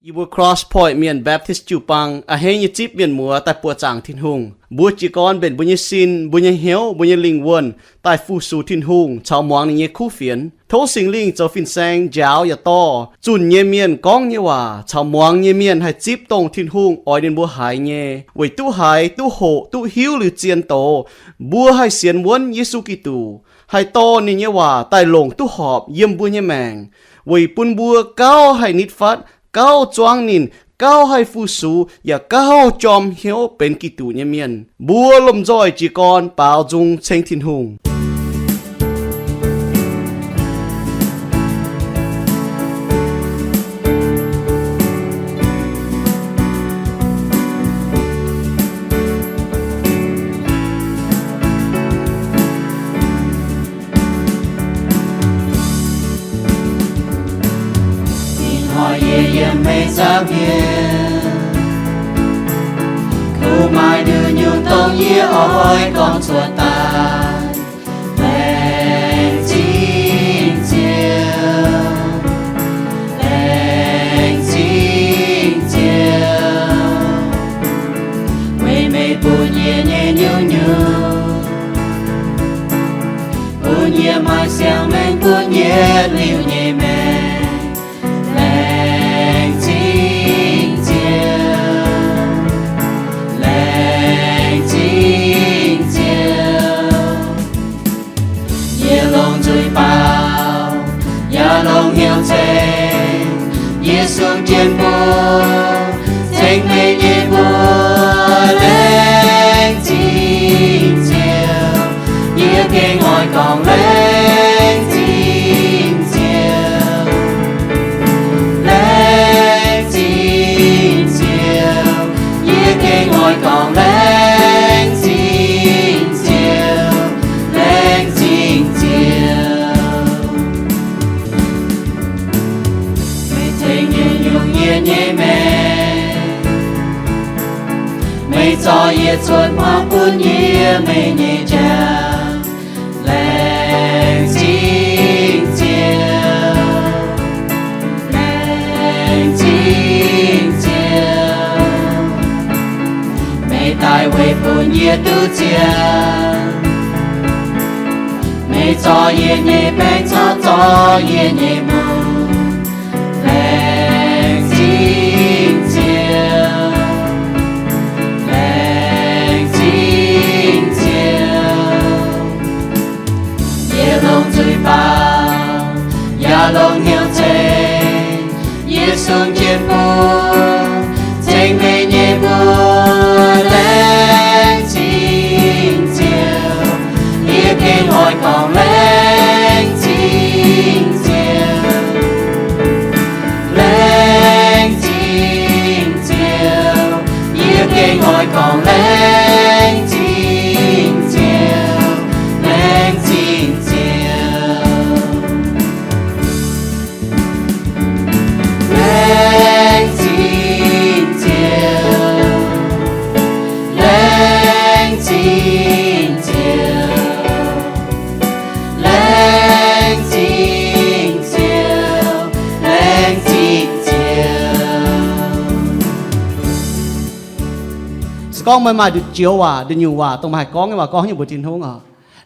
Yie mbuo Cross Point Mienh Baptist jiu-baang a'hneiv nyei zipv mienh muoz daaih buoqc zaangc Tin-Hungh. Mbuo jiez gorn mbenc mbuo nyei sin, mbuo nyei hnyouv, mbuo nyei lingh wuonh daaih fu-sux Tin-Hungh caux muangx ninh nyei kuv fienx. Tov Singx Lingh zoux fin-saeng njaaux yaac dorh zunh nyei mienh gorngv nyei waac caux muangx nyei mienh haih zipv dongh Tin-Hungh oix ninh mbuo haiz nyei, weic duqv haiz, duqv hoqc, duqv hiuv liuz zien doz, mbuo haih sienx wuonv Yesu Giduc, haih dorh ninh nyei waac daaih longc duqv horpc yiem mbuo nyei maengc, weic bun mbuo gauh haih nitv fatv, gauh zuangv ninh, gauh haih fu-sux, yaac gauh jorm hnyouv benx Giduc nyei mienh. Mbuo lomh nzoih jiez gorn baaux nzung ceng Tin-Hungh. Ih hnoi yie yiem meih nzangv mienh, kuv maaih nduqc nyungc dongh yie oix gorngv cuotv daaih. Laengz zingh Ziouv, laengz zingh Ziouv, weic meih bun yie nyei nyungc-nyungc, bun yie maaih siang-maengc, bun yie liuz nyei maengc. Laengz zingh Ziouv, laengz zingh Ziouv, yie longc nzuih baaux, yaac longc hnyouv ceng, yie sung jienv mbuo, ceng meih nyei mbuox. Laengz zingh Ziouv, yie gengh oix gorngv laengz zingh Ziouv. Laengz zingh Ziouv, yie gengh oix gorngv laengz zingh Ziouv, laengz zingh Ziouv. Meih tengx yie nyungc-nyungc yie nyei maengc, meih zorqv yie cuotv hmuangx bun yie meih nyei jaa. Laengz zingh Ziouv, laengz zingh Ziouv, meih daaih weic bun yie duqv ziangh. Meih zorqv yie nyei baengc caux zorqv yie nyei mungz. Laengz zingh Ziouv, laengz zingh Ziouv, yie longc nzuih baaux, yaac longc hnyouv ceng, yie sung jienv mbuo, ceng meih nyei mbuox. Laengz zingh Ziouv, yie gengh oix gorngv laengz zingh Ziouv. Laengz zingh Ziouv, yie gengh oix gorngv laengz zingh Ziouv, laengz zingh Ziouv. Laengz zingh Ziouv, laengz zingh Ziouv, laengz zingh Ziouv, laengz zingh Ziouv. Se gorngv meih maaih nduqc joux waac, nduqc nyungc waac dongh meih haih gorngv nyei waac gorngv nyei mbuox Tin-Hungh oc.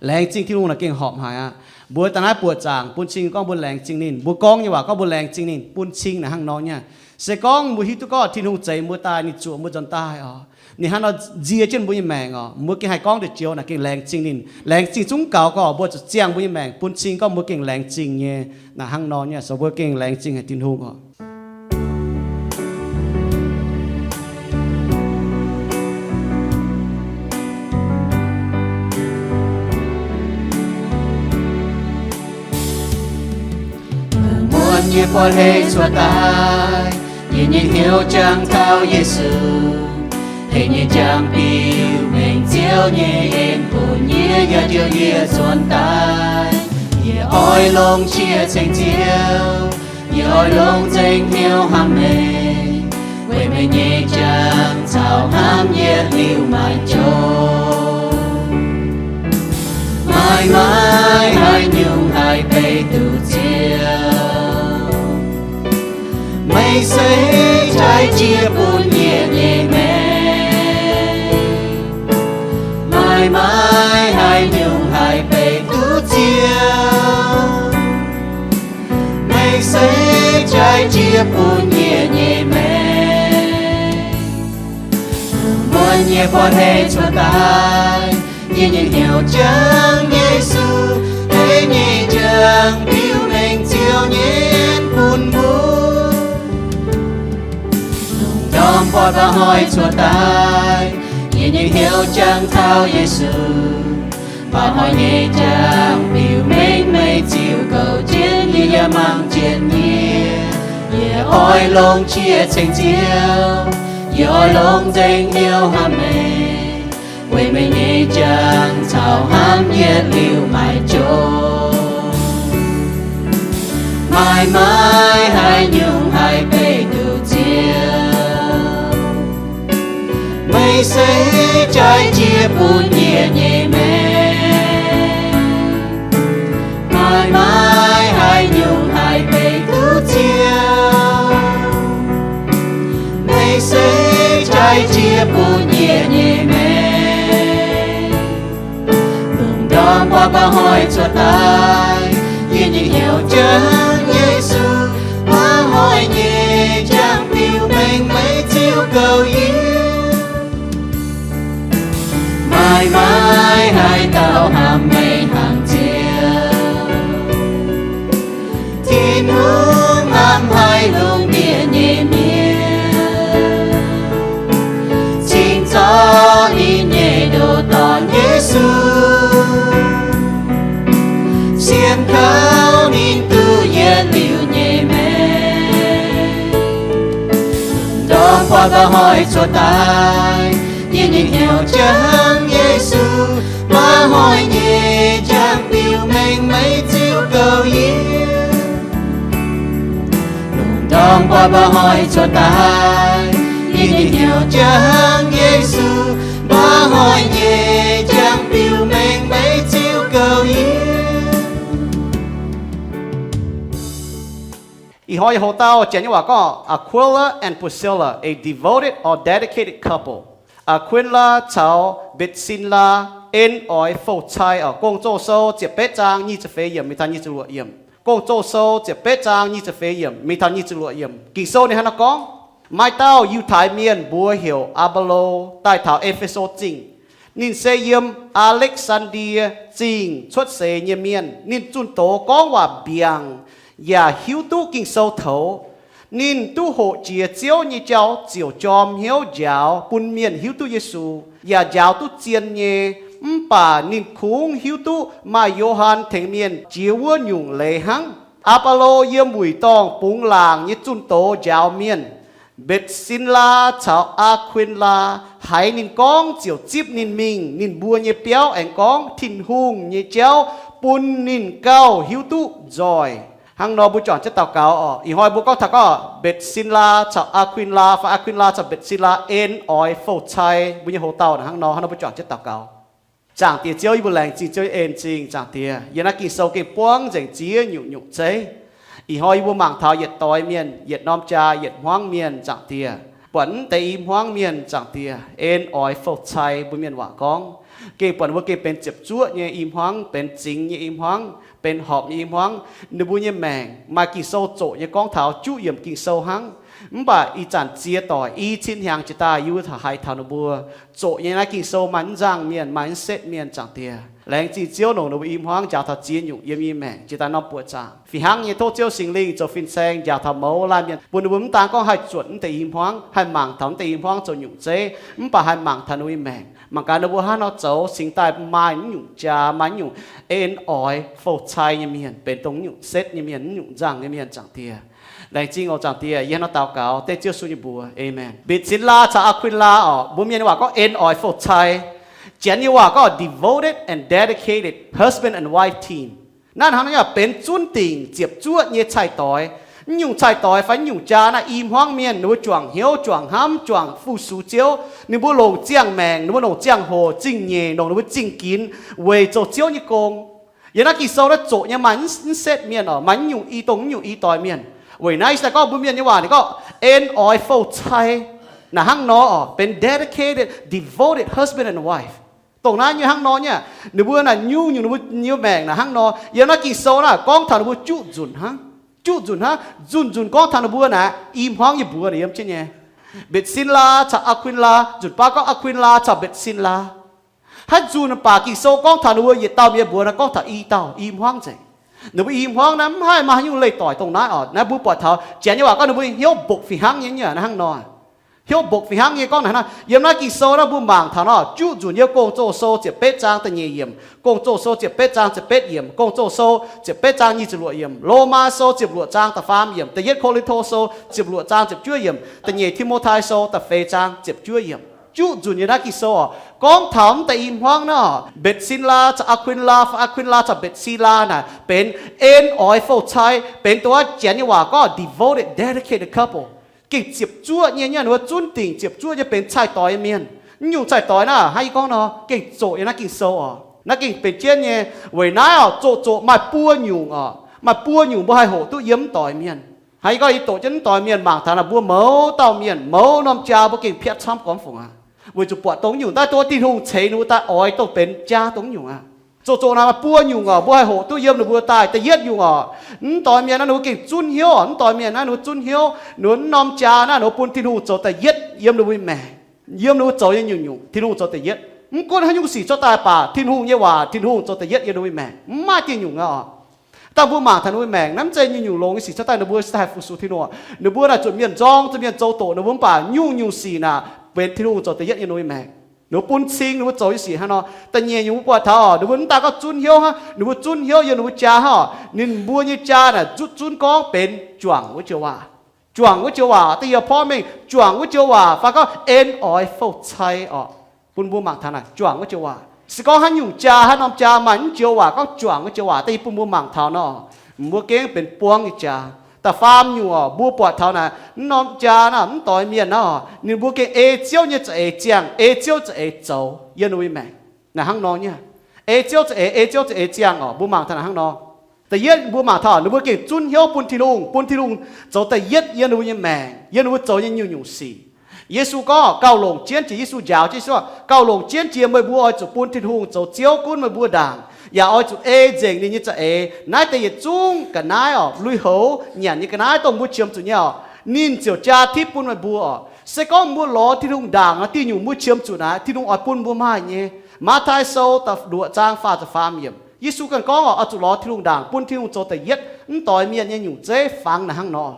Laengz zingh Tin-Hungh naaic gengh horpc haic aqv. Mbuo daaih naaiv buoqc zaangc bun cing gorngv mbuo laengz zingh ninh. Mbuo gorngv nyei waac gorngv mbuo laengz zingh ninh bun cing naaic hnangv nor nyei. Se gorngv mbuo hiuv duqv gorngv Tin-Hungh zeix mbuo daaih, ninh zuoqc mbuo nzuonx daaih oc, ninh hnangv nor nzie jienv mbuo nyei maengc oc, mbuo gengh haih gorngv nduqc joux naaic gengh laengz zingh ninh. Laengz zingh zungv gaux gorngv mbuo zuqc ziangh mbuo nyei maengc bun cing gorngv mbuo gengh laengz zingh nyei. Naaic hnangv nor nyei, so mbuo gengh laengz zingh haic Tin-Hungh oc. Muonc nyei buoz-hleix cuotv daaih, yie nyei hnyouv jangx taux Yesu. Tengx yie jangx biux mengh Ziouv nyei en bun yie, yaac njoux yie nzuonx daaih. Yie oix longc qiex ceng Ziouv, yie oix longc nzengc hnyouv hnamv meih, weic meih nyei jangx caux hnamv yietc liuz maiv joux. Maiv maaih haaix nyungc haih beih duqv Ziouv. Meih se jiex bun yie nyei maengc. Maaih, maaih haaix nyungc haih beih duqv Ziouv? Meih se jaaix jiex bun yie nyei maengc. Muonc nyei buatc hei cuotv daaih, yie nyei hnyouv jangx Yesu, ei nyei jangx biux mengh Ziouv nyei bun mbuo. Lungh ndorm buatc mba'hnoi cuotv daaih, yie nyei hnyouv jangx taux Yesu. Mba'hnoi nyei jangx biux mengh meih ziux goux jienv yie, yaac mangc jienv yie. Yie oix longc qiex ceng Ziouv, yie oix longc nzengc hnyouv hnamv meih. Weic meih nyei jangx caux hnamv yietc liuz maiv jomc. Maaih, maaih haaix nyungc haih beih duqv Ziouv? Meih se jaaix jiex bun yie nyei maengc. Maaih, maaih haaix nyungc haih beih duqv Ziouv? Meih se jaaix jiex bun yie nyei maengc. Lungh ndorm buatc mba'hnoi cuotv daaih, yie nyei hnyouv jangx Yesu. Mba'hnoi nyei jangx biux mengh meih ziux goux yie. Maaih, maaih haaix dauh hnamv meih hnangv Ziouv? Tin-Hungh hnamv haic lungh ndiev nyei mienh, cingx zorqv ninh nyei ndoqc Dorn, Yesu, sienx kaux ninh duqv yietc liuz nyei maengc. Ndorm buatc mba'hnoi cuotv daaih, yie nyei hnyouv jangx Yesu. Mba'hnoi nyei jangx biux mengh meih ziux goux yie. Lungh ndorm buatc mba'hnoi cuotv daaih, yie nyei hnyouv jangx Yesu. Mba'hnoi nyei jangx biux mengh meih ziux goux yie. Ih hnoi nyei hoc-dauh Janx nyei waac gorngv Aquila and Priscilla, a devoted or dedicated couple. Aqkuin^laa caux Mbetc^sin^laa en oix fou-cai oc. Gong-Zoh sou ziepc betv zaang nyic ziepc feix yiemc mingh taux nyic ziepc luoqc yiemc. Gong-Zoh sou ziepc betv zaang nyic ziepc feix yiemc mingh taux nyic ziepc luoqc yiemc. Ging-Sou ninh hnangv naaiv gorngv, Maaih dauh Yiutai Mienh mbuox heuc Aa^mbe^lo daaih taux E^fe^so Zingh. Ninh se yiem Aa^lekv^saan^die Zingh cuotv seix nyei mienh. Ninh zunh doz gorngv waac mbiaangc yaac hiuv duqv Ging-Sou toux. Ninh duqv hoqc jiex Ziouv nyei jauv-ziouc jorm hnyouv njaaux bun mienh hiuv duqv Yesu, yaac njaaux duqv zien nyei. Mv baac ninh kungx hiuv duqv maaih Yo^han tengx mienh jiex wuov nyungc leiz hnangv. Aa^be^lo yiem wuic dorngh bungx laangc nyei zunh doz njaaux mienh. Mbetc^sin^laa caux Aa^kuin^laa haiz ninh gorngv ziouc zipv ninh mingh ninh mbuo nyei biauv aengx gorngv Tin-Hungh nyei jauv bun ninh gauh hiuv duqv nzoih. Hnangv nor mbuo juangc jienv daux gaux oc. Ih hnoi mbuo gorngv taux gorngv Mbetc^sin^laa caux Aa^kuin^laa fai Aa^kuin^laa caux Mbetc^sin^laa en oix fou-cai mbuo nyei hoc-dauh hnangv nor. Hnangv nor mbuo juangc jienv daux gaux. Zaangc Diex Ziouv, yie mbuo laengz zingh Ziouv nyei en-zingh. Zaangc Diex, yiem naaiv Ging-Sou gengh buangv nzengc ziex nyungc-nyungc zeiv. Ih hnoi yie mbuo mangc taux yietc doix mienh, yietc norm jaa, yietc hmuangv mienh. Zaangc Diex, buatc mv deix i hmuangv mienh, Zaangc Diex, en oix fou-cai mbuo mienh waac gorngv. Gengh buatc ninh mbuo gengh benx ziepc zuoqv nyei i hmuangv, benx zingx nyei i hmuangv, benx horpc nyei i hmuangv. Ninh mbuo nyei maengc maaih Ging-Sou zoqc nyei gorngv taux juqv yiemc Ging-Sou hnangv. Mv baac ih zanc ziex doic i cin hnyangx jiex daaih yie mbuo haiz taux ninh mbuo zoqc nyei naaiv Ging-Sou maaih mv nzangh mienh, maaih mv setv mienh. Zaangc Diex, laengz zingh Ziouv nongc ninh mbuo i hmuangv njaaux taux ziex nyungc yiem yie maengc jiex daaih norm buoqc zaangc. Fih hnangv nyei tov Ziouv Singx Lingh zoux fin-saeng njaaux taux mouz laanh mienh, bun ninh mbuo mv daan gorngv haih zuotc mv deix i hmuangv, haih mangc taux mv deix i hmuangv zoux nyungc zeiv, mv baac haih mangc taux ninh mbuo nyei maengc. Mangc gaax ninh mbuo hnangv nor zoux cingx daaih maaih mv nyungc jaa, maaih mv nyungc en oix fou-cai nyei mienh, benx dongh mv nyungc setv nyei mienh, mv nyungc nzangh nyei mienh. Zaangc Diex, laengz zingh oc. Zaangc Diex, yie hnangv nor daux gaux dengv Ziouv Yesu nyei mbuox, aamen. Mbetc^sin^laa caux Aa^kuin^laa oc, mbuo mienh nyei waac gorngv en oix fou-cai. Janx nyei waac gorngv devoted and dedicated husband and wife team. Naaiv hnangv nor yaac benx zunv dingc ziepc zuoqv nyei cai-doix. Mv nyungc cai-doix fai mv nyungc jaa naaiv i hmuangv mienh ninh mbuo juangc hnyouv, juangc hnamv, juangc fu-sux Ziouv. Ninh mbuo longc ziangh maengc, ninh mbuo longc ziangh hoc, zingh nyeic, longc ninh mbuo zingh ginx weic zoux Ziouv nyei gong. Yiem naaiv Ging-Sou naaiv zoqc nyei maaih mv setv mienh oc, maaih mv nyungc i dongh mv nyungc i doix mienh. Weic naaiv se gorngv mbuo mienh nyei waac ninh gorngv en oix fou-cai. Naaic hnangv nor oc, benx dedicated, devoted husband and wife. Dongh naaiv nyei hnangv nor nyei, ninh mbuo naaic nyungc-nyungc ninh mbuo nyei maengc naaic hnangv nor. Yiem naaiv Ging-Sou naaic gorngv taux ninh mbuo juqv nzunc hnangv, juqv nzunc hnangv, nzunc-nzunc gorngv taux ninh mbuo naaic i hmuangv nyei mbuox naaic yiem jienv nyei. Mbetc^sin^laa caux Aa^kun^laa, nzunc baav gorngv Aa^kun^laa caux Mbetc^sin^laa. Haaix nzunc mv baac Ging-Sou gorngv taux ninh mbuo yietc dauh mienh mbuox naaic gorngv taux i dauh i hmuangv nzengc. Ninh mbuo i hmuangv naaiv mv haih maaih haaix nyungc leih doic dongh naaiv oc. Naaiv mbuo buatc taux Janx nyei waac gorngv ninh mbuo hnyouv mbokc fih hnangv nyei, naaiv hnangv nor. Hnyouv mbokc fih hnangv nyei gorngv naaic hnangv. Yiem naaiv Ging-Sou naaiv mbuo mangc taux nor, juqv nzunc yiem Gong-Zoh Sou ziepc betv zaang da'nyeic yiemc, Gong-Zoh Sou ziepc betv zaang ziepc betv yiemc, Gong-Zoh Sou ziepc betv zaang nyic ziepc luoqc yiemc, Lomaa Sou ziepc luoqc zaang da'faam yiemc, Da'yietv Ko^lin^to Sou ziepc luoqc zaang ziepc juov yiemc, Da'nyeic Ti^mo^tai Sou da'feix zaang ziepc juov yiemc. Juqv nzunc yiem naaiv Ging-Sou oc, gorngv taux mv deix i hmuangv naaiv oc, Mbetc^sin^laa caux Aa^kun^laa, fai Aa^kun^laa caux Mbetc^sin^laa naaic benx en oix fou-cai, benx dongh wuov Janx nyei waac gorngv devoted, dedicated couple. Gengh ziepc zuoqv nyei, nyei ninh mbuo zunv dingc ziepc zuoqv nyei benx cai-doix nyei mienh. Mv nyungc cai-doix naaiv hnangv yie gorngv nor gengh zoqc yiem naaiv Ging-Sou oc. Naaiv gengh benx jienv nyei. Weic naaiv oc, zoqc zoqc maaih buo nyungc oc, maaih buo nyungc mbuo haih hoqc duqv yiem mv doix mienh. Hnangv yie gorngv yie doqc jienv mv doix mienh mangc taux naaic mbuo mouz dauh mienh, mouz norm jaa mbuo gengh piatv camv gormx fungc aqv. Weic zuqc buatc dongh nyungc daaih dongh Tin-Hungh ceix ninh mbuo daaih oix dongh benx jaa dongh nyungc aqv. Zoqc zoqc naaic maaih buo nyungc oc mbuo haih hoqc duqv yiem ninh mbuo daaih. Da'yietv nyungc oc, mv doix mienh naaiv ninh mbuo gengh zunv hnyouv oc. Mv doix mienh naaiv ninh mbuo zunv hnyouv, ninh mbuo mv norm jaa naaiv ninh mbuo bun Tin-Hungh zoux da'yietv yiem ninh mbuo nyei maengc. Yiem ninh mbuo zoux nyei nyungc-nyungc Tin-Hungh zoux da'yietv. Mv gunv haaix nyungc sic cuotv daaih baac Tin-Hungh nyei waac Tin-Hungh zoux da'yietv yiem ninh mbuo nyei maengc. Mv maaih dieh nyungc aqv oc. Dangh mbuo mangc taux ninh mbuo maengc naaiv mv zeiz nyungc-nyungc longx nyei sic cuotv daaih ninh mbuo se haih fu-sux Tin-Hungh. Ninh mbuo naaic zuotc mienh nzorng, zuotc mienh zoux doqc ninh mbuo mv baac nyungc-nyungc sic naaic benx Tin-Hungh zoux da'yietv yiem ninh mbuo nyei maengc. Ninh mbuo bun cing ninh mbuo zoux nyei sic hnangv nor. Da'nyeic nyungc mbuo buatc taux oc, ninh mbuo mv daaih gorngv zunv hnyouv hnangv, ninh mbuo zunv hnyouv yiem ninh mbuo jaa hnangv oc. Ninh mbuo nyei jaa naaic zutv zunv gorngv benx juangc wuov joux waac. Juangc wuov joux waac, da'yietv porv mengh juangc wuov joux waac fai gorngv en oix fou-cai oc. Bun mbuo mangc taux naaic juangc wuov joux waac. Se gorngv haaix nyungc jaa, haaix norm jaa maaih mv joux waac gorngv juangc wuov joux waac, da'yietv bun mbuo mangc taux nor, mbuo gengh benx buangv nyei jaa. Da'faam nyungc oc, mbuo buatc taux naaic mv norm jaa naaiv, mv doix mienh naaiv oc, ninh mbuo gengh ei Ziouv nyei za'eix ziangh, ei Ziouv za'eix zoux yiem ninh mbuo nyei maengc. Naaic hnangv nor nyei. Ei Ziouv za'eix, ei Ziouv za'eix ziangh oc, mbuo mangc taux naaic hnangv nor. Da'yietv mbuo mangc taux ninh mbuo gengh zunv hnyouv bun Tin-Hungh, bun Tin-Hungh zoux da'yietv yiem ninh mbuo nyei maengc, yiem ninh mbuo zoux nyei nyungc-nyungc sic. Yesu gorngv gauh longc jienv jiex, Yesu njaaux jienv Yesu, gauh longc jienv jiex meih mbuo oix zuqc bun Tin-Hungh zoux Ziouv gunv meih mbuo ndaangc, yaac oix zuqc ei nzengc ninh nyei za'eix. Naaiv deix yietc zungv ga'naaiv oc, lui-houx nyanc nyei ga'naaiv dongh mbuo qiemx zuqc nyei oc, ninh ziouc jaa tipv bun meih mbuo oc. Se gorngv mbuo lorz Tin-Hungh ndaangc nor, diuh nyungc mbuo qiemx zuqc naaic Tin-Hungh oix bun mbuo maaih nyei. Matv^taai Sou da'luoqc zaang faah ziepc faam yiemc, Yesu ganh gorngv oc, oix zuqc lorz Tin-Hungh ndaangc, bun Tin-Hungh zoux da'yietv. Mv doix mienh nyei nyungc zeiv fangx naaic hnangv nor.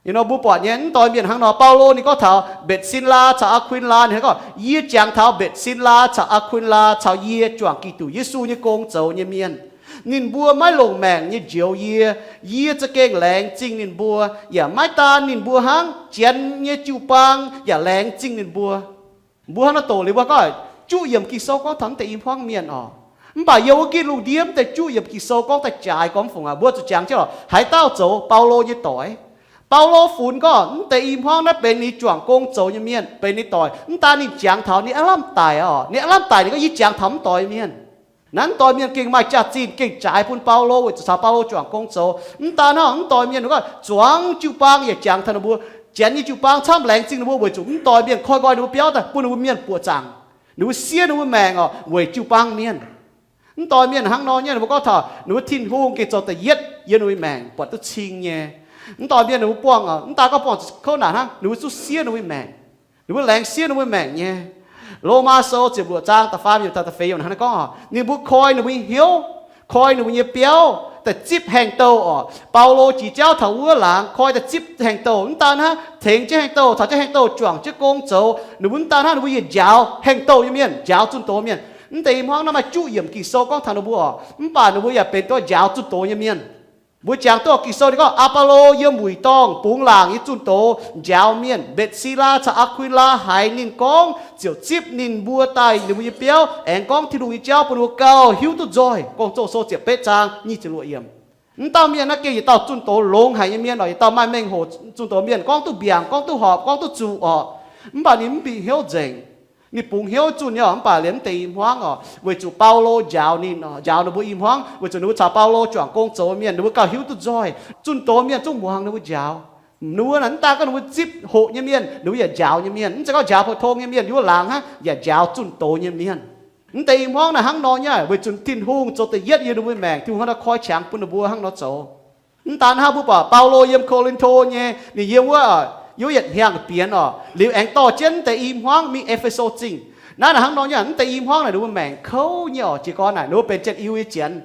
Ih nor mbuo buatc nyei mv doix mienh hnangv nor. Baulo ninh gorngv taux Mbetc^sin^laa caux Aa^kun^laa, ninh gorngv, yie jangx taux Mbetc^sin^laa caux Aa^kun^laa caux yie juangc Giduc Yesu nyei gong zoux nyei mienh. Ninh mbuo maiv longc maengc nyei njoux yie, yie za'gengh laengz zingh ninh mbuo. Yaac maiv daan ninh mbuo hnangv, Janx nyei jiu-baang yaac laengz zingh ninh mbuo. Mbuo hnangv nor doqc liuz mbuo gorngv, juqv yiemc Ging-Sou gorngv taux mv deix i hmuangv mienh oc. Mv baac yiem wuov gitv lungh ndiev mv deix juqv yiemc Ging-Sou gorngv daaih jaaix gormx fungc aqv. Mbuo zuqc jangx jienv oc, haaix dauh zoux Baulo nyei doic. Baulo funx gorngv mv deix i hmuangv naaiv benx ninh juangc gong zoux nyei mienh, benx ninh doic. Mv daan ninh jangx taux, ninh aav lamh daic oc. Ninh aav lamh daic ninh gorngv, yie jangx taux mv doix mienh. Naaiv mv doix mienh gengh maaih jaax-zinh gengh jaaix bun Baulo weic zuqc caux Baulo juangc gong zoux. Mv daan hnangv, mv doix mienh gorngv zuangx jiu-baang yaac jangx taux ninh mbuo. Janx nyei jiu-baang camv laengz zingh ninh mbuo weic zuqc mv doix mienh koi nqoi ninh mbuo biauv daaih bun ninh mbuo mienh buoqc zaangc. Ninh mbuo siev ninh mbuo maengc oc weic jiu-baang mienh. Mv doix mienh hnangv nor nyei, ninh mbuo gorngv taux ninh mbuo Tin-Hungh gengh zoux da'yietv yiem ninh mbuo maengc buatc duqv cing nyei. Mv doix mienh ninh mbuo buangh, mv daan gorngv buangh kouv naanc hnangv, ninh mbuo zungv siev ninh mbuo maengc. Ninh mbuo laengz siev ninh mbuo maengc nyei. Lomaa Sou ziepc luoqc zaang da'faam yiemc taux da'feix yiemc hnangv naaiv gorngv, ninh mbuo koi ninh mbuo nyei hnyouv, koi ninh mbuo nyei biauv daaih zipv haengh douh oc. Baulo jiex jauv taux wuov laangz koi daaih zipv haengh douh. Mv daan hnangv, tengx jienv haengh douh, caux jienv haengh douh juangc jienv gong zoux. Ninh mbuo mv daan hnangv, ninh mbuo yietc njaaux haengh douh nyei mienh, njaaux zunh doz mienh. Mv deix i hmuangv naaiv maaih juqv yiemc Ging-Sou gorngv taux ninh mbuo oc. Mv baac ninh mbuo yaac benx duqv njaaux zunh doz nyei mienh. Mbuo jangx duqv Ging-Sou ninh gorngv, Aa^baa^lo yiem wuic dorngh bungx laangc nyei zunh doz njaaux mienh. Mbetc^si^laa caux Aa^kui^laa haiz ninh gorngv ziouc zipv ninh mbuo daaih ninh mbuo nyei biauv, aengx gorngv Tin-Hungh nyei jauv bun ninh mbuo gauh hiuv duqv nzoih. Gong-Zoh Sou ziepc betv zaang nyic ziepc luoqc yiemc. Mv dauh mienh naaiv gengh yietc dauh zunh doz longx haic nyei mienh oc, yietc dauh maaih mengh hoc zunh doz mienh, gorngv duqv mbiaangc, gorngv duqv horpc, gorngv duqv zuqc oc. Mv baac ninh mv bieqc hnyouv nzengc. Ninh bungx hnyouv zunh nyei oc, mv baac liemh mv deix i hmuangv oc, weic zuqc Baulo njaaux ninh oc, njaaux ninh mbuo i hmuangv, weic zuqc ninh mbuo caux Baulo juangc gong zoux mienh, ninh mbuo gauh hiuv duqv nzoih. Zunh doz mienh zungv muangx ninh mbuo njaaux. Ninh mbuo naaic mv daan gorngv ninh mbuo zipv hoqc nyei mienh, ninh mbuo yaac njaaux nyei mienh. Mv zeiz gorngv njaaux pou-tong nyei mienh, yie mbuo laangz hnangv yaac njaaux zunh doz nyei mienh. Mv deix i hmuangv naaic hnangv nor nyei, weic zuqc Tin-Hungh zoux da'yietv yiem ninh mbuo maengc, Tin-Hungh hnangv nor koi qangx bun ninh mbuo hnangv nor zoux. Mv daan hnangv mbuo buatc Baulo yiem Ko^lin^to nyei, ninh yiem wuov, yiem wuov yietc hnyangx bienx oc, liuz aengx dorh jienv mv deix i hmuangv mingh E^fe^so Zingh. Naaiv naaic hnangv nor nyei, mv deix i hmuangv naaic ninh mbuo maengc kouv nyei oc, jiez gorn naaic ninh mbuo benx jienv Iu nyei janx.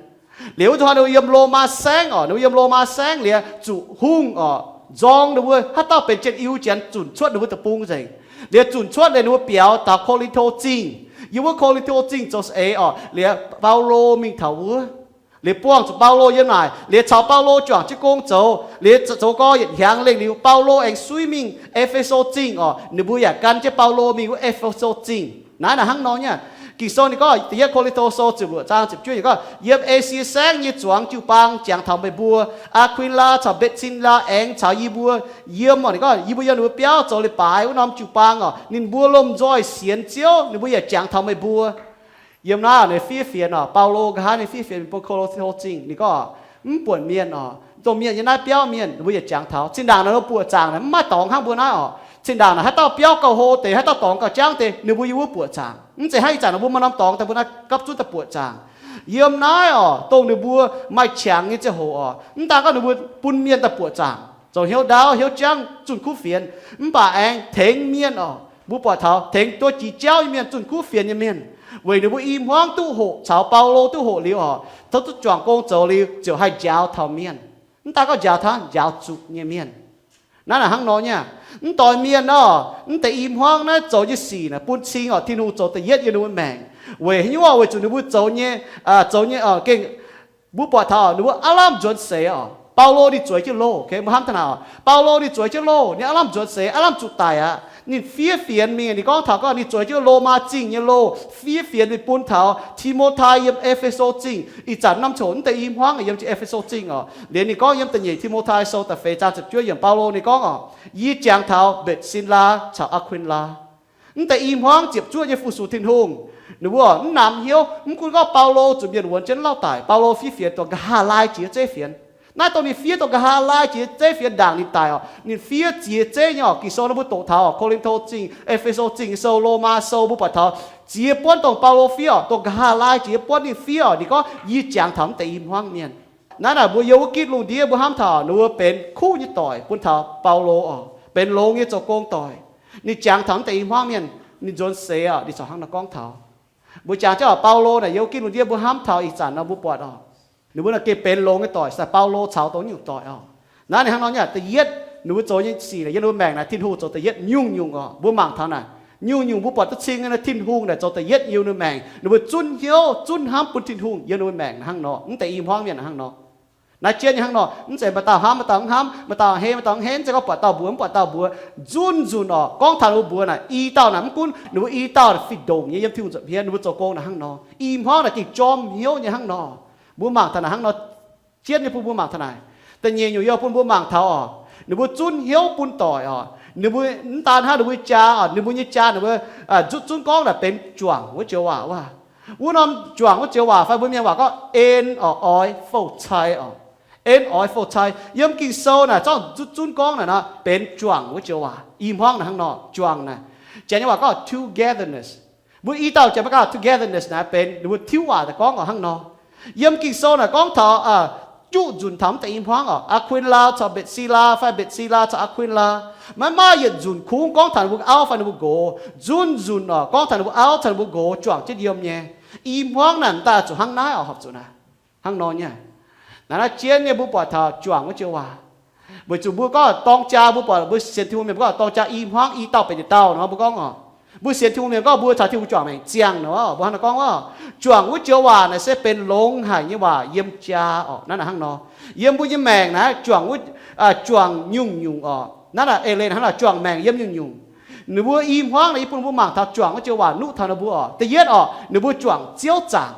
Liuz wuov zuqc ninh mbuo yiem Lomaa Saengv oc, ninh mbuo yiem Lomaa Saengv liuz, zuqc hungh oc, nzorng ninh mbuo haaix dauh benx jienv Iu janx zunc cuotv ninh mbuo deic-bung nzengc. Liuz zunc cuotv liuz ninh mbuo biaux taux Ko^lin^to Zingh. Yiem wuov Ko^lin^to Zingh zoux saeng-eix oc, liuz Baulo mingh taux wuov. Liuz buangh zuqc Baulo yiem naaic, liuz caux Baulo juangc jienv gong zoux, liuz zoux gau yietc hnyangx lengh liuz, Baulo aengx suiv mingh E^fe^so Zingh oc, ninh mbuo yaac gan jienv Baulo mingh wuov E^fe^so Zingh. Naaiv naaic hnangv nor nyei. Ging-Sou ninh gorngv, da'yietv Ko^lin^to Sou ziepc luoqc zaang ziepc juov ninh gorngv, yiem Esie Saengv nyei zuangx jiu-baang jangx taux meih mbuo, Aa^kui^laa caux Mbetc^sin^laa aengx caux yie mbuo yiem oc. Ninh gorngv yie mbuo yiem ninh mbuo biauv zoux leiz-baaix wuov norm jiu-baang oc, ninh mbuo lomh nzoih sienx Ziouv, ninh mbuo yaac jangx taux meih mbuo. Yiem naaiv ninh fiev fienx oc, Baulo nqa'haav ninh fiev fienx bun Ko^lin^to Zingh. Ninh gorngv, mv buonc mienh oc, dongh mienh yiem naaiv biauv mienh, ninh mbuo yietc jangx taux. Zinh ndaangc naaic ninh mbuo buoqc zaangc naaic mv maaih dorngx hnangv mbuo naaiv oc. Zinh ndaangc naaic haaix dauh biauv gauh hlo deix, haaix dauh dorngx gauh jangv deix, ninh mbuo yiem wuov buoqc zaangc. Mv zeiz hnangv ih zanc ninh mbuo maaih norm dorngx daaih mbuo naaiv gapv zunv daaih buoqc zaangc. Yiem naaiv oc, dongh ninh mbuo maaih qangx nyei ziangh hoc oc, mv daan gorngv ninh mbuo bun mienh daaih buoqc zaangc, zoux hnyouv ndaauv hnyouv jangv zunh kuv fienx, mv baac aengx tengx mienh oc. Mbuo buatc taux tengx duqv jiex jauv nyei mienh, zunh kuv fienx nyei mienh, weic ninh mbuo i hmuangv duqv hoqc caux Baulo duqv hoqc liuz oc, tov duqv juangc gong zoux liuz ziouc haih njaaux taux mienh. Mv daan gorngv njaaux taux, njaaux zuqc nyei mienh. Naaiv naaic hnangv nor nyei. Mv doix mienh oc, mv deix i hmuangv naaiv zoux nyei sic naaic bun cing oc, Tin-Hungh zoux da'yietv yiem ninh mbuo maengc. Weic haaix nyungc? Weic zuqc ninh mbuo zoux nyei, zoux nyei gengh, mbuo buatc taux ninh mbuo aav lamh nzuonx seix oc. Baulo ninh zueiz jienv loh, mbuo hnamv taux naaic oc, Baulo ninh zueiz jienv loh, ninh aav lamh nzuonx seix, aav lamh zuqc daic aqv. Ninh fiev fienx mingh, ninh gorngv taux gorngv ninh zueiz jienv Lomaa Zingh nyei loh, fiev fienx mingh bun taux Ti^mo^tai yiem E^fe^so Zingh. Ih zanc norm coc mv deix i hmuangv yiem jienv E^fe^so Zingh oc. Liuz ninh gorngv yiem da'nyeic Ti^mo^tai Sou da'feix zaang ziepc juov yiemc, Baulo ninh gorngv oc, yie jangx taux Mbetc^sin^laa caux Aa^kun^laa. Mv deix i hmuangv ziepc zuoqv nyei fu-sux Tin-Hungh. Ninh mbuo mv namx hnyouv, mv gunv gorngv Baulo zuqc mienh wuonx jienv lauh daic, Baulo fiev fienx dongh nqa'haav laai jiex zeiv fienx. Naaiv dongh ninh fiev dongh nqa'haav laai jiex zeiv fienx ndaangc ninh daic oc, ninh fiev ziex zeiv nyei oc. Ging-Sou nor mbuo doqc taux oc, Ko^lin^to Zingh, E^fe^so Zingh Sou, Lomaa Sou, mbuo buatc taux ziex buonv dongh Baulo fiev oc, dongh nqa'haav laai jiex buonv ninh fiev oc. Ninh gorngv, yie jangx taux mv deix i hmuangv mienh. Naaiv naaic mbuo yiem wuov gitv lungh ndiev mbuo hnamv taux ninh mbuo benx kuv nyei doic bun taux Baulo oc, benx longx nyei zoux gong doic. Ninh jangx taux mv deix i hmuangv mienh, ninh nzuonx seix oc, ninh corc hnangv nor gorngv taux. Mbuo jangx jienv oc, Baulo naaic yiem wuov gitv lungh ndiev mbuo hnamv taux ih zanc nor mbuo buatc oc, ninh mbuo naaic gengh benx longx nyei doic, se Baulo caux dongh nyungc doic oc. Naaiv ninh hnangv nor nyei. Da'yietv, ninh mbuo zoux nyei sic naaic yiem ninh mbuo maengc naaic Tin-Hungh zoux da'yietv nyungc-nyungc oc. Mbuo mangc taux naaic nyungc-nyungc mbuo buatc duqv cing nyei, Tin-Hungh naaic zoux da'yietv yiem ninh mbuo maengc. Ninh mbuo zunv hnyouv, zunv hnamv bun Tin-Hungh yiem ninh mbuo maengc hnangv nor. Mv deix i hmuangv mienh hnangv nor. Naaiv jienv nyei hnangv nor, mv zeiz maaih dauh hnamv, maaih dauh mv hnamv, maaih dauh heh, maaih dauh mv heh, mv zeiz gorngv buatc dauh mbuox, mv buatc dauh mbuox, zunv nzunc oc. Gorngv taux ninh mbuo mbuox naaic, i dauh naaic, mv gunv ninh mbuo i dauh naaic fih ndongc nyei yiem Tin-Hungh nza'hmien, ninh mbuo zoux gong naaic hnangv nor, i hmuangv naaic gengh jorm hnyouv nyei hnangv nor. Mbuo mangc taux naaic hnangv nor, jienv nyei bun mbuo mangc taux naaic. Da'nyeic nyungc yie bun mbuo mangc taux oc, ninh mbuo zunv hnyouv bun doic oc. Ninh mbuo mv daan hnangv ninh mbuo jaa oc, ninh mbuo nyei jaa, ninh mbuo zutv zunv gorngv naaic benx juangc wuov joux waac wuov. Wuov norm juangc wuov joux waac fai mbuo mienh waac gorngv en oc, oix fou-cai oc. En oix fou-cai. Yiem Ging-Sou naaic zorqv zutv zunv gorngv naaic nor benx juangc wuov joux waac. I hmuangv naaic hnangv nor, juangc naaic, Janx nyei waac gorngv togetherness. Mbuo i dauh Janx-Meigaa togetherness naaic benx ninh mbuo tiuv waac daaih gorngv oc hnangv nor. Yiem Ging-Sou naaic gorngv taux juqv nzunc taux mv deix i hmuangv oc, Aa^kun^laa caux Mbetc^si^laa fai Mbetc^si^laa caux Aa^kun^laa. Maiv maaih yietc nzunc kungx gorngv taux ninh mbuo auv fai ninh mbuo nqox. Zunv nzunc oc, gorngv taux ninh mbuo auv caux ninh mbuo nqox juangc jienv yiem nyei. I hmuangv naaic m'daaih zuqc hnangv naaiv oc, horpc zuqc naaic hnangv nor nyei. Naaiv naaiv jienv nyei mbuo buatc taux juangc wuov joux waac. Weic zuqc mbuo gorngv dorng jaa, mbuo buatc mbuo sienx Tin-Hungh mienh mbuo gorngv dorng jaa i hmuangv i dauh benx yietc dauh nor, mbuo gorngv oc, mbuo sienx Tin-Hungh mienh gorngv mbuo caux Tin-Hungh juangc maengc ziangh nor, mbuo hnangv nor gorngv oc, juangc wuov joux waac naaic se benx longx haic nyei waac yiem jaa oc. Naaiv naaic hnangv nor, yiem mbuo nyei maengc naaiv juangc wuov, juangc nyungc-nyungc oc. Naaiv naaic eix leiz hnangv naaic juangc maengc yiem nyungc-nyungc. Ninh mbuo i hmuangv naaic yie bun mbuo mangc taux juangc wuov joux waac nuqv taux ninh mbuo oc. Da'yietv oc, ninh mbuo juangc Ziouv zaangc.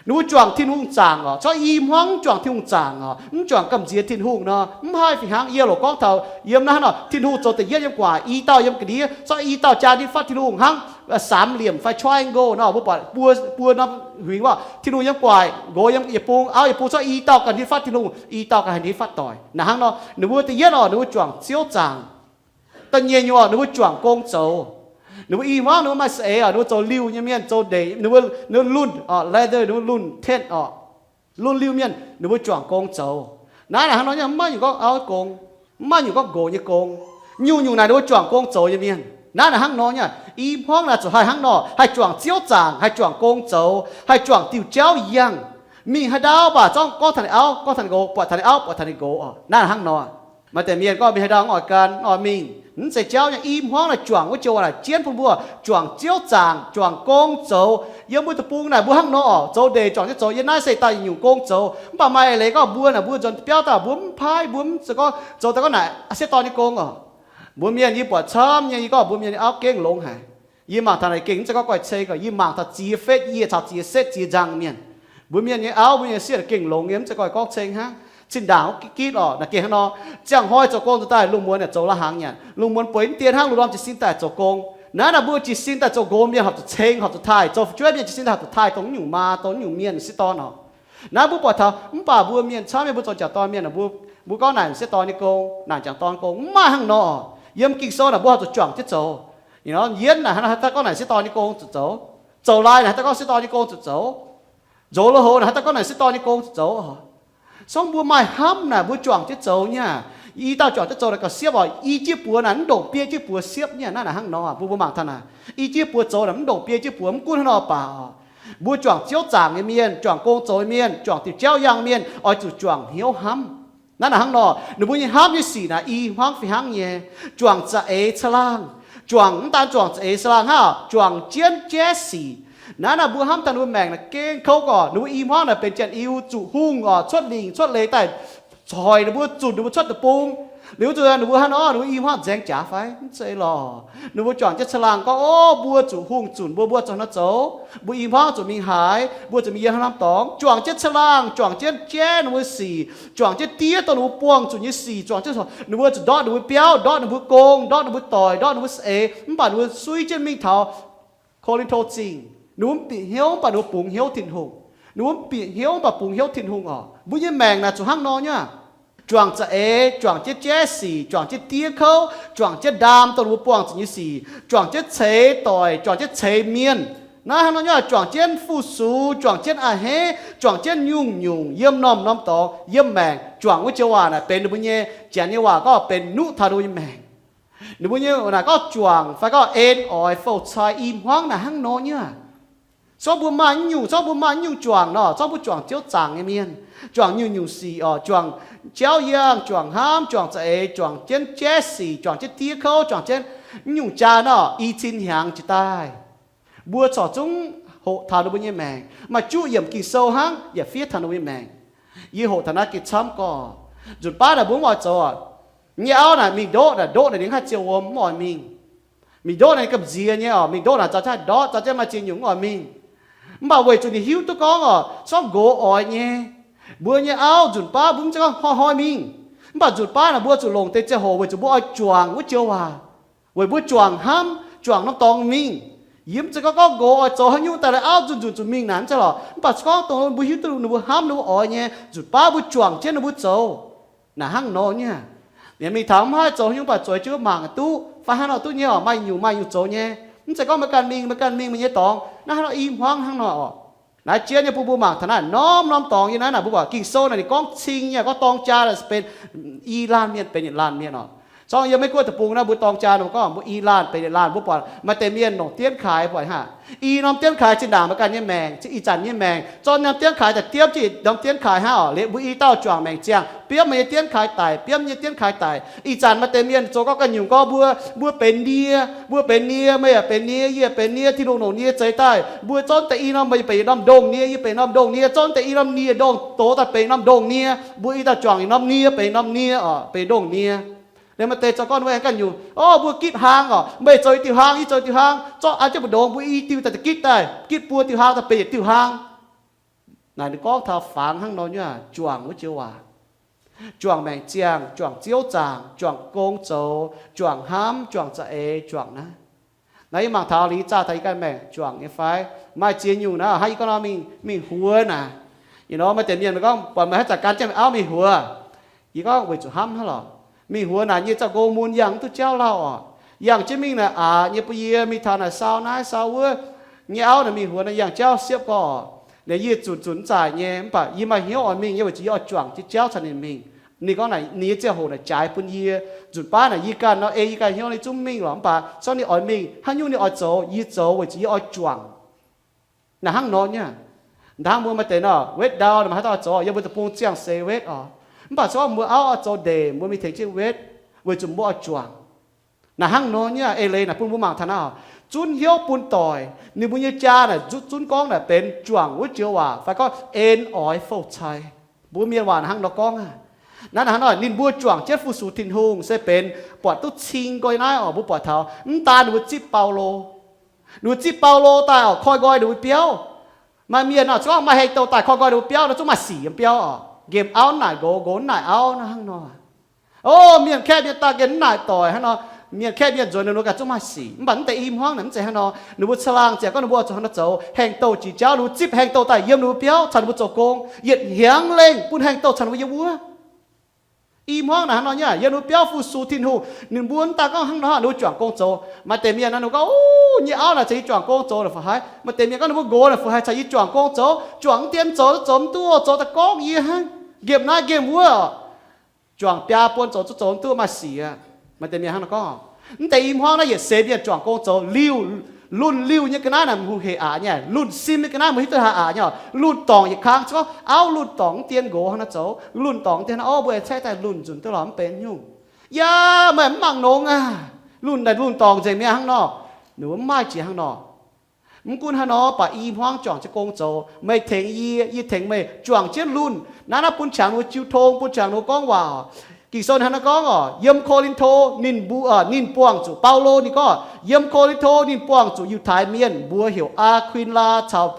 Ninh mbuo juangc Tin-Hungh zaangc oc, corc i hmuangv juangc Tin-Hungh zaangc oc, mv juangc gamh nziex Tin-Hungh nor, mv haih fih hnangv. Yie loc gorngv taux yiem naaiv nor, Tin-Hungh zoux da'yietv yiem gu'nguaaic, i dauh yiem ga'ndiev, corc i dauh jaa ndiev fatv Tin-Hungh hnangv, สามเหลี่ยม fai triangle nor, mbuo buatc buo, buo norm huingx wuov, Tin-Hungh yiem gu'nguaaic, nqox yiem yietc bung, auv yietc bung, corc i dauh ganh ndiev fatv Tin-Hungh, i dauh ganh haih ndiev fatv doic. Naaiv hnangv nor, ninh mbuo da'yietv oc, ninh mbuo juangc Ziouv zaangc. Da'nyeic nyungc oc, ninh mbuo juangc gong zoux. Ninh mbuo i hmuangv ninh mbuo maaih saeng-eix oc, ninh mbuo zoux liuh nyei mienh, zoux ndeic, ninh mbuo, ninh mbuo lunh oc, leather, ninh mbuo lunh tent oc, lunh liuh mienh, ninh mbuo juangc gong zoux. Naaiv naaic hnangv nor nyei, mv maaih nyungc gorngv auv gong, mv maaih nyungc gorngv nqox nyei gong. Nyungc-nyungc naaic ninh mbuo juangc gong zoux nyei mienh. Naaiv naaic hnangv nor nyei, i hmuangv naaic zuqc haih hnangv nor, haih juangc Ziouv zaangc, haih juangc gong zoux, haih juangc diuh jauv yangh. Mingh haaix ndau mv baac zorqv gorngv taux ninh auv, gorngv taux ninh nqox, buatc taux ninh auv, buatc taux ninh nqox oc. Naaiv hnangv nor. Maaih deix mienh gorngv mingh haaix ndau mv oix gan, mv oix mingh. Mv zeiz jauv nyei, i hmuangv naaic juangc wuov joux naaic jienv bun mbuo juangc Ziouv zaangc, juangc gong zoux. Yiem mbuo deic-bung naaic mbuo hnangv nor oc, zoux ndeic juangc jienv zoux. Yiem naaiv se daaih yietc nyungc gong zoux, mv baac maaih eix leiz gorngv mbuo naaic mbuo nzuonx biauv daaih mbuo mv paaiv, mbuo mv zeiz gorngv zoux daaih gorngv naaic sieqv dorn nyei gong oc. Mbuo mienh yie buatc camv nyei, yie gorngv mbuo mienh nyei auv gengh longx haic. Yie mangc taux naaic gengh mv zeiz gorngv guai ceng oc, yie mangc taux ziex fetv yie caux ziex setv ziex nzangc mienh. Mbuo mienh nyei auv, mbuo mienh sieqv gengh longx nyei, mv zeiz gorngv gorngv ceng hnangv. Zinh ndaangc wuov gitv gitv oc, naaic gengh hnangv nor. Ziangh hnoi zoux gong nzuonx daaih, lungh muonz yaac zoux la'hnaangx nyanc. Lungh muonz bueix mv dien hnangv, lungh ndorm jiez sin daaih zoux gong. Naaiv naaic mbuo jiez sin daaih zoux nqox mienh horpc zuqc ceng, horpc zuqc taaih, zoux fu'jueiv mienh jiez sin daaih horpc zuqc taaih dongh naaiv nyungc maa, dongh naaiv nyungc mienh sieqv dorn oc. Naaiv mbuo buatc taux, mv baac mbuo mienh camv nyei, mbuo zoux jangc dorn mienh, mbuo, mbuo gorngv naaic sieqv dorn nyei gong, naaic jangc dorn gong, mv maaih hnangv nor. Yiem Ging-Sou naaic mbuo horpc zuqc juangc jienv zoux. Yietv naaic haaix dauh gorngv naaic sieqv dorn nyei gong zuqc zoux, zoux lai naaic haaix dauh gorngv sieqv dorn nyei gong zuqc zoux, nzox lui-houx naaic haaix dauh gorngv naaic sieqv dorn nyei gong zuqc zoux. Sorng mbuo maaih hnamv naaic mbuo juangc jienv zoux nyei. I dauh juangc jienv zoux naaic gauh siepv oc. I jieqv buoz naaic mv ndongc biei jieqv buoz siepv nyei. Naaiv naaic hnangv nor, mbuo, mbuo mangc taux naaic, i jieqv buoz zoux naaic mv ndongc biei jieqv buoz, mv gunv hnangv nor baac oc, mbuo juangc Ziouv zaangc nyei mienh, juangc gong zoux nyei mienh, juangc diuh jauv yangh mienh oix zuqc juangc hnyouv hnamv. Naaiv naaic hnangv nor, ninh mbuo nyei hnamv nyei sic naaic i hmuangv fih hnangv nyei. Juangc za'eix caangh laangh, juangc mv daan juangc za'eix caangh laangh hnangv, juangc jienv jaiv sic. Naaiv naaic mbuo hnamv taux ninh mbuo maengc naaic gengh kouv oc. Ninh mbuo i hmuangv naaic benx janx-iu zuqc hungh oc, cuotv lingc cuotv leiz daaih coic ninh mbuo, zunc ninh mbuo cuotv deic-bung. Liuz zuqc ninh mbuo hnangv nor, ninh mbuo i hmuangv nzaeng jaax fai? Mv zeiz lorqc. Ninh mbuo juangc jienv caangh laangh gorngv, o, mbuo zuqc hungh zunc mbuo, mbuo zuqc hnangv nor zoux. Mbuo i hmuangv zuqc mingh haaix, mbuo zuqc mingh yiem haaix norm dorngx. Juangc jienv caangh laangh, juangc jienv jaiv ninh mbuo sic, juangc jienv diev dongh ninh mbuo buangh zuqc nyei sic, juangc jienv, ninh mbuo zuqc ndortv ninh mbuo biauv, ndortv ninh mbuo gong, ndortv ninh mbuo doic, ndortv ninh mbuo saeng-eix, mv baac ninh mbuo suiv jienv mingh taux Ko^lin^to Zingh. Ninh mbuo mv bieqc hnyouv, mv baac ninh mbuo bungx hnyouv Tin-Hungh. Ninh mbuo mv bieqc hnyouv, mv baac bungx hnyouv Tin-Hungh oc. Mbuo nyei maengc naaic zuqc hnangv nor nyei. Juangc za'eix, juangc jienv jaiv sic, juangc jienv diev kouv, juangc jienv ndaam dongh ninh mbuo buangh zuqc nyei sic, juangc jienv ceix doic, juangc jienv ceix mienh. Naaiv hnangv nor nyei, juangc jienv fu-sux, juangc jienv a'hneiv, juangc jienv nyungc-nyungc yiem norm-norm dorngx yiem maengc. Juangc wuov joux waac naaic benx ninh mbuo nyei, Janx nyei waac gorngv benx nuqv taux ninh mbuo nyei maengc. Ninh mbuo nyei naaic gorngv juangc fai gorngv en oix fouv-cai i hmuangv naaic hnangv nor nyei. Zorqv mbuo maaih nyungc, zorqv mbuo maaih nyungc juangc nor, zorqv mbuo juangc Ziouv zaangc nyei mienh, juangc nyungc-nyungc sic oc, juangc jauv yangh, juangc hnamv, juangc za'eix, juangc jienv jaiv sic, juangc jienv diev kouv, juangc jienv nyungc jaa nor, i cin hnyangx jiez daaih. Mbuo corc zungv hoqc taux ninh mbuo nyei maengc. Maaih juqv yiemc Ging-Sou hnangv yaac fiev taux ninh mbuo nyei maengc. Yie hoqc taux naaiv gengh camv gorqv. Nzunc baav naaic mbuo mv oix zoux oc. Nyei auv naaic mingh ndoqv naaic, ndoqv naaic ninh haih ziouc wuom, mv oix mingh. Mingh ndoqv naaic ninh gamh nziex nyei oc, mingh ndoqv naaic zaux jienv haih ndortv, zaux jienv maaih ziex nyungc mv oix mingh. Mv baac weic zuqc ninh hiuv duqv gorngv oc, zorqv nqox oix nyei. Mbuo nyei auv nzunc baav mbuo mv zeiz gorngv hnoi-hnoi mingh. Mv baac nzunc baav naaic mbuo zuqc longc deix ziangh hoc weic zuqc mbuo oix juangc wuov joux waac, weic mbuo juangc hnamv, juangc norm dorngx mingh. Yie mv zeiz gorngv, gorngv nqox oix zoux haaix nyungc daaih lai auv nzunc nzunc zuqc mingh naaic, mv zeiz lorqc. Mv baac gorngv dongh mbuo hiuv duqv ninh mbuo hnamv, ninh mbuo oix nyei, nzunc baav mbuo juangc jienv ninh mbuo zoux. Naaic hnangv nor nyei. Yie mingh taux mv haih zoux haaix nyungc, mv baac zueiz jienv mangc duqv fai hnangv nor duqv nyei oc. Maaih nyungc maaih nyungc zoux nyei. Mv zeiz gorngv meih ganh mingh, meih ganh mingh meih nyei dorngx. Naaiv hnangv nor i hmuangv hnangv nor oc. Naaiv jien nyei bun mbuo mangc taux naaiv norm-norm dorngx nyei. Naaiv naaic mbuo buatc Ging-Sou naaic ninh gorngv cing nyei, gorngv dorng jaa naaic benx i laanh mienh benx yietc laanh mienh oc. Zorngv yiem Meiv Guoqv deic-bung naaiv mbuo dorng jaa nor gorngv mbuo i laanh benx yietc laanh. Mbuo buatc maaih deix mienh longc dienv kaaix buatc hnangv. I norm dienv kaaix zinh ndaangc meih ganh nyei maengc, ih zanc nyei maengc. Zorqv norm dienv kaaix daaih diemv jienv norm dienv kaaix hnangv oc. Liuz mbuo i dauh juangc maengc ziangh, biomv meih nyei dienv kaaix daic, biomv nyei dienv kaaix daic. Ih zanc maaih deix mienh zoux gorngv ganh nyungc gorngv mbuo, mbuo benx nie, mbuo benx nie, meih yaac benx nie, yie yaac benx nie, Tin-Hungh longc nie zeix daaih. Mbuo zorqv deix i norm, meih benx norm ndongh nie, yie benx norm ndongh nie, zorqv deix i norm nie ndongh doz daaih benx norm ndongh nie. Mbuo i dauh juangc norm nie benx norm nie oc, benx ndongh nie. Liuz maaih deix zoux gorngv mbuo ganh nyungc, o, mbuo gitv hlaang oc, meih zoux i diuh hlaang, yie zoux i diuh hlaang, zorqv an jienv mbu'ndongx mbuo i diuh daaih gitv daaih, gitv buo diuh hlaang daaih benx yietc diuh hlaang. Naaic ninh gorngv taux fangx hnangv nor nyei aac, juangc wuov joux waac. Juangc maengc ziangh, juangc ziouv zaangc, juangc gong zoux, juangc hnamv, juangc za'eix, juangc naaiv. Naaiv yie mangc taux liuz zaah taux yie ganh maengc juangc nyei fai? Maaih ziex nyungc naaiv hnangv yie gorngv nor mingh, mingh huox naaic. Yie nor maaih deix mienh gorngv buatc meih haaix zanc gan jienv auv mingh huox. Yie gorngv weic zuqc hnamv hnangv lorqc. Mingh huox naaic nyei zaux gong mun yangh mv duqv jauv lauh oc. Yangh jienv mingh naaic aqc nyei bun yie mingh taux naaic sau naaiv sau wuov nyei auv naaic mingh huox naaic yangh jauv siepv gorx. Naaic yie zunc zunc mv zaaic nyei mv baac yie maaih hnyouv oix mingh nyei weic zuqc yie oix juangc jiex jauv caux ninh mingh. Ninh gorngv naaic ninh nyei ziangh hoc naaic jaaix bun yie. Nzunc baav naaic yie ganh nor ei yie ganh hnyouv ninh zungv mingh lorqc mv baac corc ninh oix mingh hnangv nyungc ninh oix zoux yie zoux weic zuqc yie oix juangc. Naaic hnangv nor nyei. Ndaangc mbuo maaih deix nor wetv ndau naaic maaih haaix dauh oix zoux, yiem mbuo deic-bung ziangh seix wetv oc. Mv baac corc mbuo auv oix zoux ndeic mbuo mingh tengx jienv wetv weic zuqc mbuo oix juangc. Naaic hnangv nor nyei eix leiz naaic bun mbuo mangc taux naaiv oc. Zunv hnyouv bun doic ninh mbuo nyei jaa naaic zunv, zunv gorngv naaic benx juangc wuov joux waac fai gorngv en oix fouv-cai. Mbuo mienh waac naaic hnangv nor gorngv aqv. Naaiv hnangv nor ninh mbuo juangc jienv fu-sux Tin-Hungh se benx buatc duqv cing gorx naaiv oc. Mbuo buatc taux mv daan ninh mbuo zipv Baulo. Ninh mbuo zipv Baulo daaih oc, koi nqoi ninh mbuo biauv. Maaih mienh oc, zungv maaih heng douh daaih koi nqoi ninh mbuo biauv nor zungv maaih sic yiem biauv oc. Nqemh auv naaic nqox, nqox naaic auv nor hnangv nor. O, mienh kaeqv mienh daaih gengh mv naaic doic hnangv nor. Mienh kaeqv mienh nzuonx ninh mbuo ganh zungv maaih sic. Mv baac mv deix i hmuangv naaic mv zeiz hnangv nor. Ninh mbuo caangh laangh ziangh gorngv ninh mbuo oix zuqc hnangv nor zoux, heng douh jiex jauv ninh mbuo zipv heng douh daaih yiem ninh mbuo biauv caux ninh mbuo zoux gong, yietc hnyangx lengh bun heng douh caux ninh mbuo yiem wuov. I hmuangv naaic hnangv nor nyei, yiem ninh mbuo biauv fu-sux Tin-Hungh. Ninh mbuo mv daan gorngv hnangv nor ninh mbuo juangc gong zoux. Maaih deix mienh nor ninh gorngv, O, yie nyei auv naaic caux yie juangc gong zoux naaic fu-haiz. Maaih deix mienh gorngv ninh mbuo nqox naaic fu-haiz caux yie juangc gong zoux, juangc mv dien zoux, zoux mv duqv, zoux daaih gorngv yie hnangv, nqemh naaiv nqemh wuov. Juangc biaa buon zoux zungv zoux mv duqv, maaih sic aqv. Maaih deix mienh hnangv nor gorngv. Mv deix i hmuangv naaiv yietc seix mienh juangc gong zoux liuh, lunh liuh nyei ga'naaiv naaic mbuo heh aqc nyei. Lunh sim nyei ga'naaiv mbuo hiuv duqv haaix aqc nyei. Lunh dorngc yietc kang, gorngv auv lunh dorngc mv dien nqox hnangv nor zoux. Lunh dorngc mv dien hnangv, o, mbuo ceix daaih lunh nzunc duqv lorqc, mv benx nyungc. Yaac meih mv mangc longx aac. Lunh naaic lunh dorngc nzengc mi'aqv hnangv nor. Ninh mbuo mv maaih jiex hnangv nor. Mv gunv hnangv nor, baac i hmuangv juangc jienv gong zoux, meih tengx yie, yie tengx meih, juangc jienv lunh. Naaiv naaiv bun qangx ninh mbuo jiu tong, bun qangx ninh mbuo gorngv waac. Ging-Sou hnangv naaiv gorngv oc, yiem Ko^lin^to ninh mbuo, ninh buangh zuqc Baulo, ninh gorngv yiem Ko^lin^to ninh buangh zuqc Yiutai Mienh mbuox heuc Aa^kui^laa caux,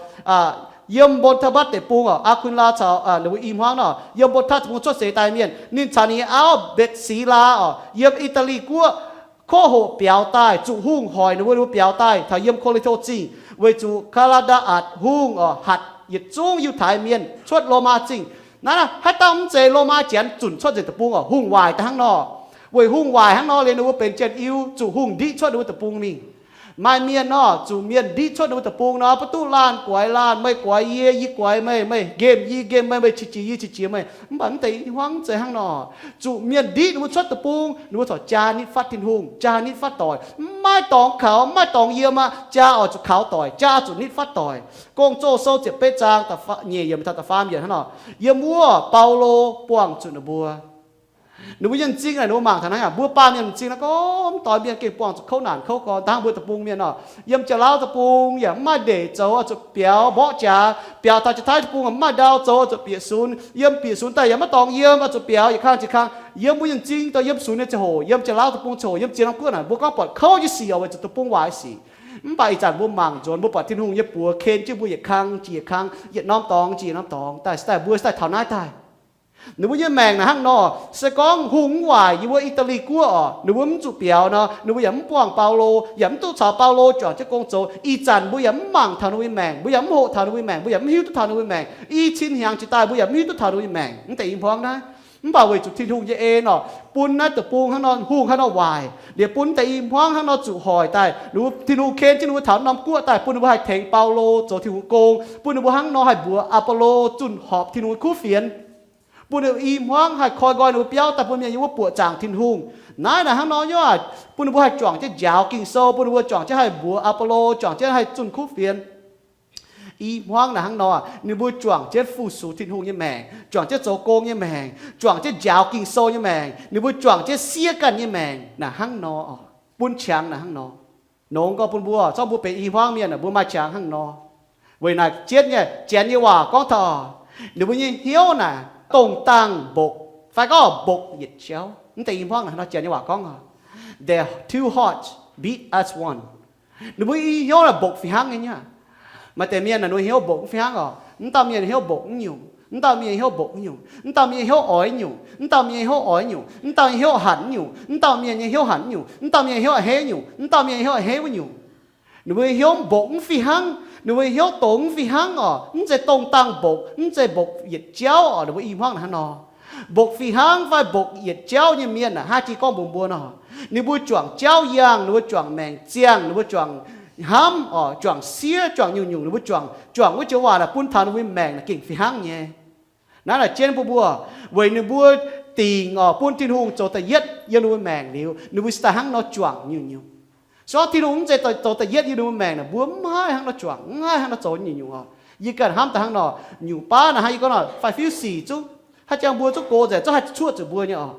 yiem Mbo^taa^mbatv Deic-Bung oc, Aa^kui^laa caux ninh mbuo i hmuangv nor, yiem Mbo^taa^mbatv Deic-Bung cuotv seix daaih mienh, ninh caux ninh nyei auv Mbetc^si^laa oc, yiem I^daa^li Guoqv, kov hoqc biaux daaih, zuqc hungh hoic ninh mbuo, ninh mbuo biaux daaih taux yiem Ko^lin^to Zingh, weic zuqc Kaa^laa^ndaa^atc Hungh oc, hatc yietc zungv Yiutai Mienh cuotv Lomaa Zingh. Naaiv naaiv haaix dauh mv zeiz Lomaa Janx zunc cuotv nzengc deic-bung oc, hungh waaic daaih hnangv nor. Weic hungh waaic hnangv nor liuz ninh mbuo benx jien-iu, zuqc hungh ndiqv cuotv ninh mbuo deic-bung mingh. Maaih mienh nor, zuqc mienh ndiqv cuotv ninh mbuo deic-bung nor, mv duqv laanh guaix laanh, meih guaix yie, yie guaix meih, meih nqemh yie nqemh meih, meih qiex jiez yie qiex jiez meih. Mv baac mv deix i hmuangv mv zeiz hnangv nor. Zuqc mienh ndiqv ninh mbuo cuotv deic-bung, ninh mbuo corc jaa nitv fatv Tin-Hungh, jaa nitv fatv doic, mv maaih dorngx kaux, mv maaih dorngx yiem aqv, jaa oix zuqc kaux doic, jaa zuqc nitv fatv doic. Gong-Zoh sou ziepc betv zaang nyeic yiemc taux da'faam yiemc hnangv nor. Yiem wuov Baulo buangh zuqc ninh mbuo. Ninh mbuo nyei m'zing naaic, ninh mbuo mangc taux naaiv aqv, mbuo baamh mienh m'zing naaiv gorngv doix mienh gengh buangh zuqc kouv naanc kouv gorn. Dangh mbuo deic-bung mienh oc, yiem Jauv-Lauv deic-bung yaac mv maaih ndeic zoux, oix zuqc biaux mborqv jaax, biaux taux Janx-Taiv deic-bung mv maaih ndau zoux, oix zuqc bieqc sunx. Yiem bieqc sunx daaih yaac maiv dorngx yiem, oix zuqc biaux yietc kang jiex kang. Yiem mbuo nyei m'zing daaih yiem sunx nyei ziangh hoc, yiem Jauv-Lauv deic-bung ziangh hoc, yiem ziex norm guoqv naaic, mbuo gorngv buatc kouv nyei sic oc, weic zuqc deic-bung waaic sic. Mv baac ih zanc mbuo mangc nzuonx, mbuo buatc Tin-Hungh nyei buoz ken jienv mbuo yietc kang jiex yietc kang, yietc norm dorngx jiex yietc norm dorngx daaih, se daaih mbuo se daaih taux naaiv daaih. Ninh mbuo nyei maengc naaic hnangv nor, se gorngv hungh mv waaic yiem wuov I^daa^li Guoqv oc, ninh mbuo mv zuqc biaux nor, ninh mbuo yaac mv buangh Baulo, yaac mv duqv caux Baulo juangc jienv gong zoux. Ih zanc mbuo yaac mv mangc taux ninh mbuo nyei maengc, mbuo yaac mv hoqc taux ninh mbuo nyei maengc, mbuo yaac mv hiuv duqv taux ninh mbuo nyei maengc. I cin hnyangx jiex daaih mbuo yaac mv hiuv duqv taux ninh mbuo nyei maengc, mv deix i hmuangv naaiv. Mv baac weic zuqc Tin-Hungh nyei en oc, bun naaiv deic-bung hnangv nor, hungh hnangv nor waaic, liuz bun deix i hmuangv hnangv nor zuqc hoic daaih. Ninh mbuo, Tin-Hungh ken jienv ninh mbuo taux norm guoqv daaih, bun ninh mbuo haih tengx Baulo zoux Tin-Hungh gong, bun ninh mbuo hnangv nor haih mbuox Apollo zunh horpc Tin-Hungh nyei kuv fienx. Bun ninh mbuo i hmuangv haih koi nqoi ninh mbuo biauv daaih bun mienh yiem wuov buoqc zaangc Tin-Hungh. Naaiv naaic hnangv nor nyei, bun ninh mbuo haih juangc jienv njaaux Ging-Sou, bun ninh mbuo juangc jienv haih mbuox Apollo, juangc jienv haih zunh kuv fienx. I hmuangv naaic hnangv nor, ninh mbuo juangc jienv fu-sux Tin-Hungh nyei maengc, juangc jienv zoux gong nyei maengc, juangc jienv njaaux Ging-Sou nyei maengc, ninh mbuo juangc jienv siev ganh nyei maengc naaic hnangv nor, bun qangx naaic hnangv nor. Nongx gorngv bun mbuo, zorqv mbuo benx i hmuangv mienh, mbuo maaih qangx hnangv nor. Weic naaic jienv nyei Janx nyei waac gorngv taux, ninh mbuo nyei hnyouv naaic dongh dangh mbokv, fai gorngv mbokv yietc jauv. Mv deix i hmuangv naaic nor Janx nyei waac gorngv, their two hearts beat as one. Ninh mbuo i hnyouv naaic mbokv fih hnangv nyei. Maaih deix mienh naaic ninh mbuo hnyouv mbokv fih hnangv oc. Mv dauh mienh hnyouv mbopv nyungc, mv dauh mienh hnyouv mbopv nyungc, mv dauh mienh hnyouv oix nyungc, mv dauh mienh hnyouv oix nyungc, mv dauh hnyouv hanc nyungc, mv dauh mienh nyei hnyouv hanc nyungc, mv dauh mienh hnyouv a'hneiv nyungc, mv dauh mienh hnyouv a'hneiv wuov nyungc. Ninh mbuo hnyouv mbopv mv fih hnangv, ninh mbuo hnyouv doz mv fih hnangv oc. Mv zeiz dongh dangh mbopv, mv zeiz mbopv yietc jauv oc. Ninh mbuo i hmuangv naaic hnangv nor, mbopv fih hnangv fai mbopv yietc jauv nyei mienh aah, hnangv jiex gorngv mbuox mbuo nor, ninh mbuo juangc jauv yangh, ninh mbuo juangc maengc ziangh, ninh mbuo juangc hnamv oc, juangc siev, juangc nyungc-nyungc, ninh mbuo juangc, juangc wuov joux waac naaic bun taux ninh mbuo maengc naaic gengh fih hnangv nyei. Naaiv naaic jienv bun mbuo, weic ninh mbuo dingc oc, bun Tin-Hungh zoux da'yietv yiem ninh mbuo maengc liuz, ninh mbuo se daaih hnangv nor juangc nyungc-nyungc. Se gorngv Tin-Hungh mv zeiz zoux da'yietv yiem ninh mbuo maengc naaic, mbuo mv haih hnangv nor juangc, mv haih hnangv nor zoux nyungc-nyungc oc. Yie ganh hnamv daaih hnangv nor, nyungc baav naaic hnangv yie gorngv nor, faix-fiuv sic zungv, haaix jangx mbuo zungv gox nzengc, zungv haih cuotv zuqc mbuo nyei oc.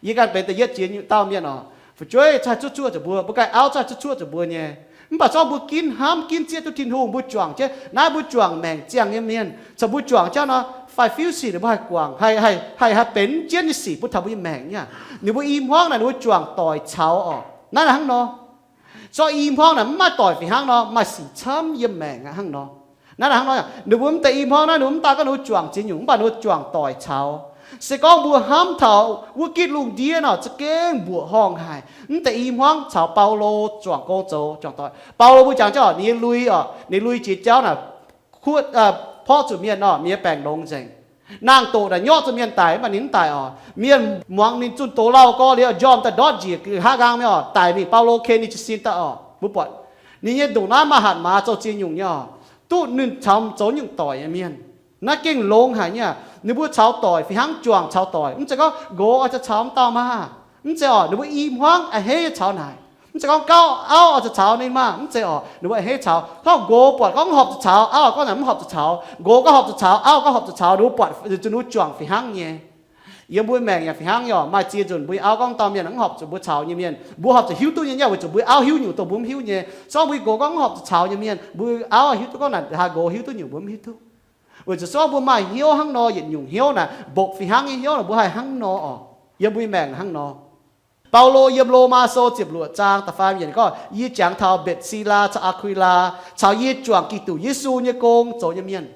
Yie ganh benx da'yietv jiex nyungc dauh mienh oc. Fu'jueiv zungv haih cuotv zuqc mbuo, mbuo ganh auv zungv haih cuotv zuqc mbuo nyei. Mv baac se gorngv mbuo ginv hnamv, ginv zieqv duqv Tin-Hungh, mbuo juangc jienv naaiv, mbuo juangc maengc ziangh nyei mienh, caux mbuo juangc jauv nor, faix-fiuv sic ninh mbuo haih guangc, haih, haih, haih benx jienv nyei sic bun taux mbuo nyei maengc nyei. Ninh mbuo i hmuangv naaic ninh mbuo juangc doic caux oc. Naaiv naaic hnangv nor. Se gorngv i hmuangv naaic mv maaih doic fih hnangv nor, maaih sic camv yiem maengc aqv hnangv nor. Naaiv naaic hnangv nor, ninh mbuo mv deix i hmuangv naaiv, ninh mbuo mv daaih gorngv ninh mbuo juangc ziex nyungc, mv baac ninh mbuo juangc doic caux. Se gorngv mbuo hnamv taux wuov gitv lungh ndiev nor, za'gengh mbuoqc horngh haic. Mv deix i hmuangv caux Baulo juangc gong zoux juangc doic. Baulo mbuo jangx jauv oc, ninh nyei lui oc, ninh lui jiex jauv naaic, kuotv, porv zuqc mienh nor, mienh nyei baengc longx nzengc. Nangh doqc naaic nyorqv zuqc mienh daic, mv baac ninh mv daic oc. Mienh muangx ninh zunh doz lauh gorx liuz, njormh daaih ndortv njiec, haav nqaang mingh oc, daic mingh. Baulo ken ninh jiez sin daaih oc. Mbuo buatc ninh nyei ndongc naaiv maaih hatc maaz zoux ziex nyungc nyei oc, duqv ninh caux zoux nyungc doic nyei mienh. Naaiv gengh longx haic nyei aqv. Ninh mbuo caux doic fih hnangv juangc caux doic. Mv zeiz gorngv nqox oix zuqc caux mv dauh maah. Mv zeiz oc, ninh mbuo i hmuangv a'hneiv caux naaic. Mv zeiz gorngv gauh auv oix zuqc caux ninh maah. Mv zeiz oc, ninh mbuo a'hneiv caux. Gorngv nqox buatc gorngv horpc zuqc caux, auv gorngv naaic mv horpc zuqc caux. Nqox gorngv horpc zuqc caux, auv gorngv horpc zuqc caux, ninh mbuo buatc zuqc ninh mbuo juangc fih hnangv nyei. Yiem mbuo maengc yaac fih hnangv nyei oc. Maaih ziex nzunc mbuo nyei auv gorngv dauh mienh mv horpc zuqc mbuo caux nyei mienh, mbuo horpc zuqc hiuv duqv nyei, weic zuqc mbuo auv hiuv nyungc dongh mbuo mv hiuv nyei. Se gorngv mbuo nqox gorngv mv horpc zuqc caux nyei mienh, mbuo auv hiuv duqv gorngv naaic haaix nqox hiuv duqv nyungc mbuo mv hiuv duqv. Weic zuqc se gorngv mbuo maaih hnyouv hnangv nor, yietc nyungc hnyouv naaic, mbopv fih hnangv nyei hnyouv naaic, mbuo haih hnangv nor oc. Yiem mbuo nyei maengc hnangv nor. Baulo yiem Lomaa Sou ziepc luoqc zaang da'faam yiemc gorngv, yie jangx taux Mbetc^si^laa caux Aa^kui^laa caux yie juangc Giduc Yesu nyei gong zoux nyei mienh.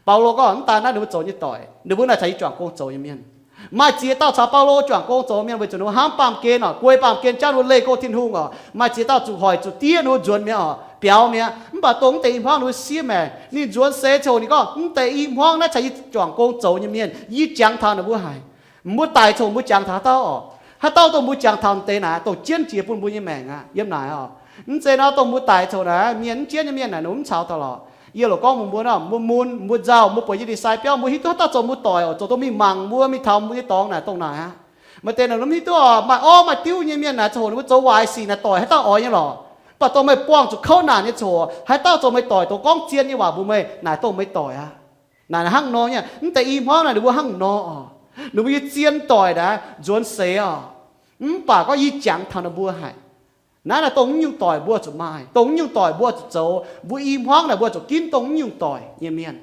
Baulo gorngv mv daan naaiv ninh mbuo zoux nyei doic, ninh mbuo naaic caux yie juangc gong zoux nyei mienh. Maaih ziex dauh caux Baulo juangc gong zoux mienh weic zuqc ninh mbuo hnamv baamh gen oc, guei baamh gen jauv ninh mbuo leih go Tin-Hungh oc. Maaih ziex dauh zuqc hoic zuqc diev ninh mbuo nzuonx mi'aqv oc, biaux mi'aqv. Mv baac dongh mv deix i hmuangv ninh mbuo siev maengc, ninh nzuonx seix coc ninh gorngv, mv deix i hmuangv naaiv caux yie juangc gong zoux nyei mienh, yie jangx taux ninh mbuo haic. Mbuo daic coc mbuo jangx taux haaix dauh oc? Haaix dauh dongh mbuo jangx taux deix naaic, dongh jienv jiex bun mbuo nyei maengc aqv yiem naaic oc. Mv zeiz nor dongh mbuo daic coc naaic, mienh mv jienv nyei mienh naaic, ninh mv caux taux lorqc. Yie loc gorngv mbuox mbuo nor, mbuo mun, mbuo nzauh, mbuo buatc yie ndie-sai biauv, mbuo hiuv duqv haaix dauh zoux mbuo doic oc, zoux dongh mingh mangc mbuo, mingh taux mbuo nyei dorngx naaic dongh naaic aqv. Maaih deix naaic mbuo mv hiuv duqv oc, maaih orv maaih diuv nyei mienh naaic, zoux hoc ninh mbuo zoux waaic sic naaic doic haaix dauh oix nyei lorqc. Mv baac dongh meih buangh zuqc kouv naanc nyei coc, haaix dauh zoux meih doic, dongh gorngv zien nyei waac mbuox meih, naaic dongh meih doic aqv. Naaic hnangv nor nyei, mv deix i hmuangv naaic ninh mbuo hnangv nor oc. Ninh mbuo nyei zien doic naaic nzuonx seix oc. Mv baac gorngv yie jangx taux ninh mbuo haic. Naaiv naaic dongh mv nyungc doic mbuo zuqc maaih, dongh mv nyungc doic mbuo zuqc zoux. Mbuo i hmuangv naaic mbuo zuqc ginv dongh mv nyungc doic nyei mienh,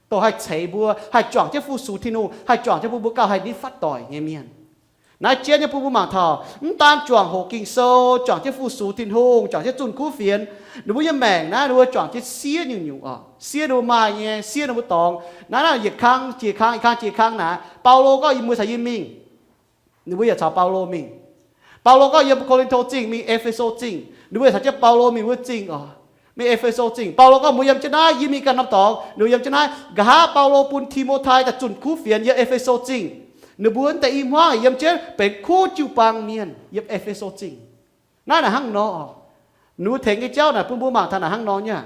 dongh haih ceix mbuo, haih juangc jienv fu-sux Tin-Hungh, haih juangc jienv bun mbuo gauh haih nitv fatv doic nyei mienh. Naaiv jienv nyei bun mbuo mangc taux, mv daan juangc hoqc Ging-Sou, juangc jienv fu-sux Tin-Hungh, juangc jienv zunh kuv fienx, ninh mbuo nyei maengc naaiv ninh mbuo juangc jienv siev nyungc-nyungc oc. Siev ninh mbuo maaih nyei, siev ninh mbuo dorngx. Naaiv naaiv yietc kang jiex kang, yietc kang jiex kang naaic, Baulo gorngv yie mbuo caux yie mingh. Ninh mbuo yaac caux Baulo mingh. Baulo gorngv yiem Ko^lin^to Zingh mingh E^fe^so Zingh, ninh mbuo yaac caux jienv Baulo mingh wuov zingh oc. Mingh E^fe^so Zingh. Baulo gorngv mbuo yiem jienv naaiv, yie mingh ganh norm dorngx, ninh mbuo yiem jienv naaiv. Nqa'haav Baulo bun Ti^mo^tai daaih zunh kuv fienx yiem E^fe^so Zingh. Ninh mbuo mv deix i hmuangv yiem jienv benx kuv jiu-baang mienh yiem E^fe^so Zingh. Naaiv naaic hnangv nor oc. Ninh mbuo tengx nyei jauv naaic bun mbuo mangc taux naaic hnangv nor nyei.